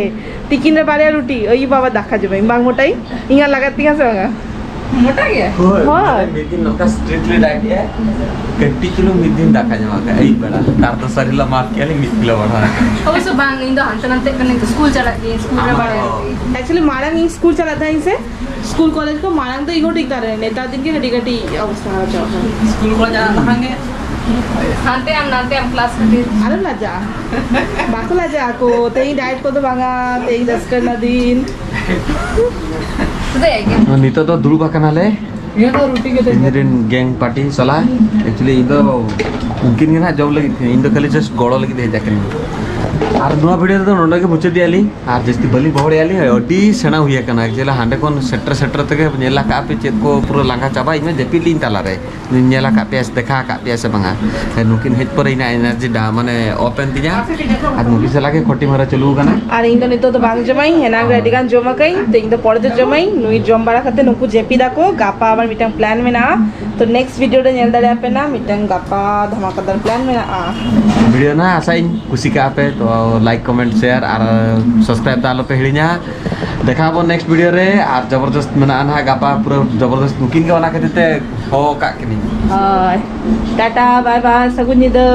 ᱛᱤᱠᱤᱱ ᱨᱮ ᱵᱟᱨᱭᱟ ᱨᱩᱴᱤ, ᱟᱹᱭᱩᱵ ᱟᱵᱟᱨ ᱫᱟᱠᱟ ᱡᱚᱢᱟᱹᱧ, ᱵᱟᱝ ᱢᱚᱴᱟᱭᱤᱧ? ᱤᱧᱟᱜ ᱞᱟᱜᱟᱜ ᱛᱤᱧᱟ ᱥᱮ ᱵᱟᱝᱟ? ᱢᱚᱴᱟ ᱜᱮᱭᱟ? ᱦᱳᱭ, ᱦᱳᱭ᱾ ᱢᱟᱱᱮ ᱢᱤᱫ ᱫᱤᱱ ᱱᱚᱝᱠᱟ ᱥᱴᱨᱤᱠᱴᱞᱤ ᱰᱟᱭᱮᱴ ᱮ, ᱠᱟᱹᱴᱤᱡ ᱪᱩᱞᱩᱝ ᱢᱤᱫ ᱫᱤᱱ ᱫᱟᱠᱟ ᱡᱚᱢ ᱟᱠᱟᱫ ᱟᱹᱭᱩᱵ ᱵᱮᱲᱟ᱾ ᱛᱟᱨ ᱫᱚᱥᱟᱨ ᱦᱤᱞᱳᱜ ᱢᱟᱯ ᱠᱮᱜᱼᱟ ᱞᱤᱧ, ᱢᱤᱫ ᱠᱤᱞᱳ ᱵᱟᱲᱦᱟᱣ ᱟᱠᱟᱱᱟ᱾ ᱚᱵᱚᱥᱥᱚ ᱵᱟᱝ, ᱤᱧ ᱫᱚ ᱦᱟᱱᱛᱮ ᱱᱟᱛᱮ ᱠᱟᱹᱱᱟᱹᱧ, ᱥᱠᱩᱞ ᱪᱟᱞᱟᱜ ᱜᱤᱭᱟᱹᱧ, ᱥᱠᱩᱞ ᱨᱮ ᱟᱢᱟᱜ ᱵᱟᱲᱟᱭ ᱦᱚᱸ᱾ ᱟᱹᱜᱩᱭᱟᱹᱧ᱾ Actually, ᱢᱟᱲᱟᱝ ᱤᱧ ᱥᱠᱩᱞ ᱪᱟᱞᱟᱜ ᱛᱟᱦᱮᱸᱧ ᱥᱮ, ᱥᱠᱩᱞ ᱠᱚᱞᱮᱡᱽ ᱠᱚ ᱢᱟᱲᱟᱝ ᱫᱚ ᱤᱧ ᱦᱚᱸ ᱴᱷᱤᱠ ᱛᱟᱦᱮᱸ ᱞᱮᱱᱟ, ᱱᱮᱛᱟᱨ ᱫᱤᱱ ᱜᱮ ᱠᱟᱹᱴᱤᱡ ᱠᱟᱹᱴᱤᱡ ᱚᱵᱚᱥᱛᱟ ᱠᱷᱟᱨᱟᱯ ᱪᱟᱵᱟᱜ ᱠᱟᱱᱟ᱾ ᱥᱠᱩᱞ ᱠᱚ ᱪᱟᱞᱟᱜ ᱞᱟᱦᱟ ᱜᱮ ᱦᱟᱱᱛᱮ ᱟᱢ ᱱᱟᱛᱮ ᱟᱢ ᱠᱞᱟᱥ ᱠᱷᱟᱹᱛᱤᱨ᱾ ᱟᱞᱚᱢ ᱞᱟᱡᱟᱜᱼᱟ, ᱵᱟᱠᱚ ᱞᱟᱡᱟᱜᱼᱟ ᱠᱚ᱾ ᱛᱮᱦᱮᱧ ᱰᱟᱭᱮᱴ ᱠᱚᱫᱚ ᱵᱟᱝᱟ, ᱛᱮᱦᱮᱧ ᱨᱟᱹᱥᱠᱟᱹ ᱨᱮᱱᱟᱜ ᱫᱤᱱ᱾ ᱱᱤᱛᱚᱜ ᱫᱚ ᱫᱩᱲᱩᱵ ᱟᱠᱟᱱᱟᱞᱮ᱾ ᱤᱧ ᱨᱮᱱ ᱜᱮᱝ ᱯᱟᱨᱴᱤ ᱥᱟᱞᱟᱜ᱾ Actually, ᱤᱧ ᱫᱚ ᱩᱱᱠᱤᱱ ᱜᱮ ᱱᱟᱦᱟᱜ ᱡᱚᱢ ᱞᱟᱹᱜᱤᱫ ᱛᱮ, ᱤᱧ ᱫᱚ ᱠᱷᱟᱹᱞᱤ just ᱜᱚᱲᱚ ᱞᱟᱹᱜᱤᱫ ᱦᱮᱡ ᱟᱠᱟᱱᱟᱹᱧ᱾ ᱟᱨ ᱱᱚᱣᱟ video ᱨᱮᱫᱚ ᱱᱚᱰᱮ ᱜᱮ ᱢᱩᱪᱟᱹᱫᱮᱜᱼᱟ ᱞᱤᱧ᱾ ᱟᱨ ᱡᱟᱹᱥᱛᱤ ᱵᱟᱹᱞᱤᱧ ᱵᱚᱦᱚᱲᱮᱜᱼᱟ ᱞᱤᱧ, ᱟᱹᱰᱤ ᱥᱮᱬᱟ ᱦᱩᱭ ᱟᱠᱟᱱᱟ᱾ ᱮᱠᱪᱩᱭᱮᱞᱤ ᱦᱟᱸᱰᱮ ᱠᱷᱚᱱ ᱥᱮᱴᱮᱨ ᱥᱮᱴᱮᱨ ᱛᱮᱜᱮ ᱧᱮᱞ ᱟᱠᱟᱫ ᱯᱮ ᱪᱮᱫ ᱠᱚ ᱯᱩᱨᱟᱹ ᱞᱟᱸᱜᱟ ᱪᱟᱵᱟ, ᱤᱧ ᱢᱟ ᱡᱟᱹᱯᱤᱫ ᱞᱤᱧ ᱛᱟᱞᱟᱨᱮ᱾ ᱧᱮᱞ ᱟᱠᱟᱫ ᱯᱮᱭᱟ ᱥᱮ, ᱫᱮᱠᱷᱟ ᱟᱠᱟᱫ ᱯᱮᱭᱟ ᱥᱮ ᱵᱟᱝᱟ? ᱦᱮᱸ, ᱱᱩᱠᱤᱱ ᱦᱮᱡ ᱯᱚᱨᱮ ᱤᱧᱟᱹᱜ energy ᱰᱟ-, ᱢᱟᱱᱮ off ᱮᱱ ᱛᱤᱧᱟ᱾ ᱟᱨ ᱱᱩᱠᱤᱱ ᱥᱟᱞᱟᱜ ᱜᱮ ᱠᱷᱚᱴᱤ ᱢᱟᱨᱟ ᱪᱟᱹᱞᱩ ᱟᱠᱟᱱᱟ᱾ ᱟᱨ ᱤᱧ ᱫᱚ ᱱᱤᱛᱚᱜ ᱫᱚ ᱵᱟᱝ ᱡᱚᱢᱟᱹᱧ, ᱮᱱᱟᱝ ᱨᱮ ᱟᱹᱰᱤ ᱜᱟᱱ ᱡᱚᱢ ᱟᱠᱟᱹᱧ, ᱛᱚ ᱤᱧ ᱫᱚ ᱯᱚᱨᱮ ᱛᱮ ᱡᱚᱢᱟᱹᱧ᱾ ᱱᱩᱭ ᱡᱚᱢ ᱵᱟᱲᱟ ᱠᱟᱛᱮ ᱱᱩᱠᱩ ᱡᱟᱹᱯᱤᱫ ᱟᱠᱚ, ᱜᱟᱯᱟ ᱟᱵᱟᱨ ᱢᱤᱫᱴᱟᱝ plan ᱢᱮᱱᱟᱜᱼᱟ᱾ ᱛᱚ next video ᱨᱮ ᱧᱮᱞ ᱫᱟᱲᱮᱭᱟᱯᱮ ᱱᱟ, ᱢᱤᱫᱴᱟᱝ ᱜᱟᱯᱟ ᱫᱷᱟᱢᱟᱠᱟᱫᱟᱨ plan ᱢᱮᱱᱟᱜᱼᱟ᱾ Video ᱱᱟ ᱟᱥᱟᱧ ᱠᱩᱥᱤ ᱠᱟᱜᱼᱟ ᱯᱮ, ᱛᱚ like, comment, share ᱟᱨ subscribe ᱫᱚ ᱟᱞᱚᱯᱮ ᱦᱤᱲᱤᱧᱟ᱾ ᱫᱮᱠᱷᱟ ᱟᱵᱚᱱ next video ᱨᱮ᱾ ᱟᱨ ᱡᱚᱵᱚᱨᱫᱚᱥᱛ ᱢᱮᱱᱟᱜᱼᱟ ᱱᱟᱦᱟᱜ ᱜᱟᱯᱟ, ᱯᱩᱨᱟᱹ ᱡᱚᱵᱚᱨᱫᱚᱥᱛ ᱱᱩᱠᱤᱱ ᱜᱮ, ᱚᱱᱟ ᱠᱷᱟᱹᱛᱤᱨ ᱛᱮ ᱦᱚᱦᱚ ᱠᱟᱜ ᱠᱤᱱᱤᱧ᱾ ᱦᱳᱭ, ᱴᱟᱴᱟ, bye bye, ᱥᱟᱹᱜᱩᱱ ᱧᱤᱫᱟᱹ᱾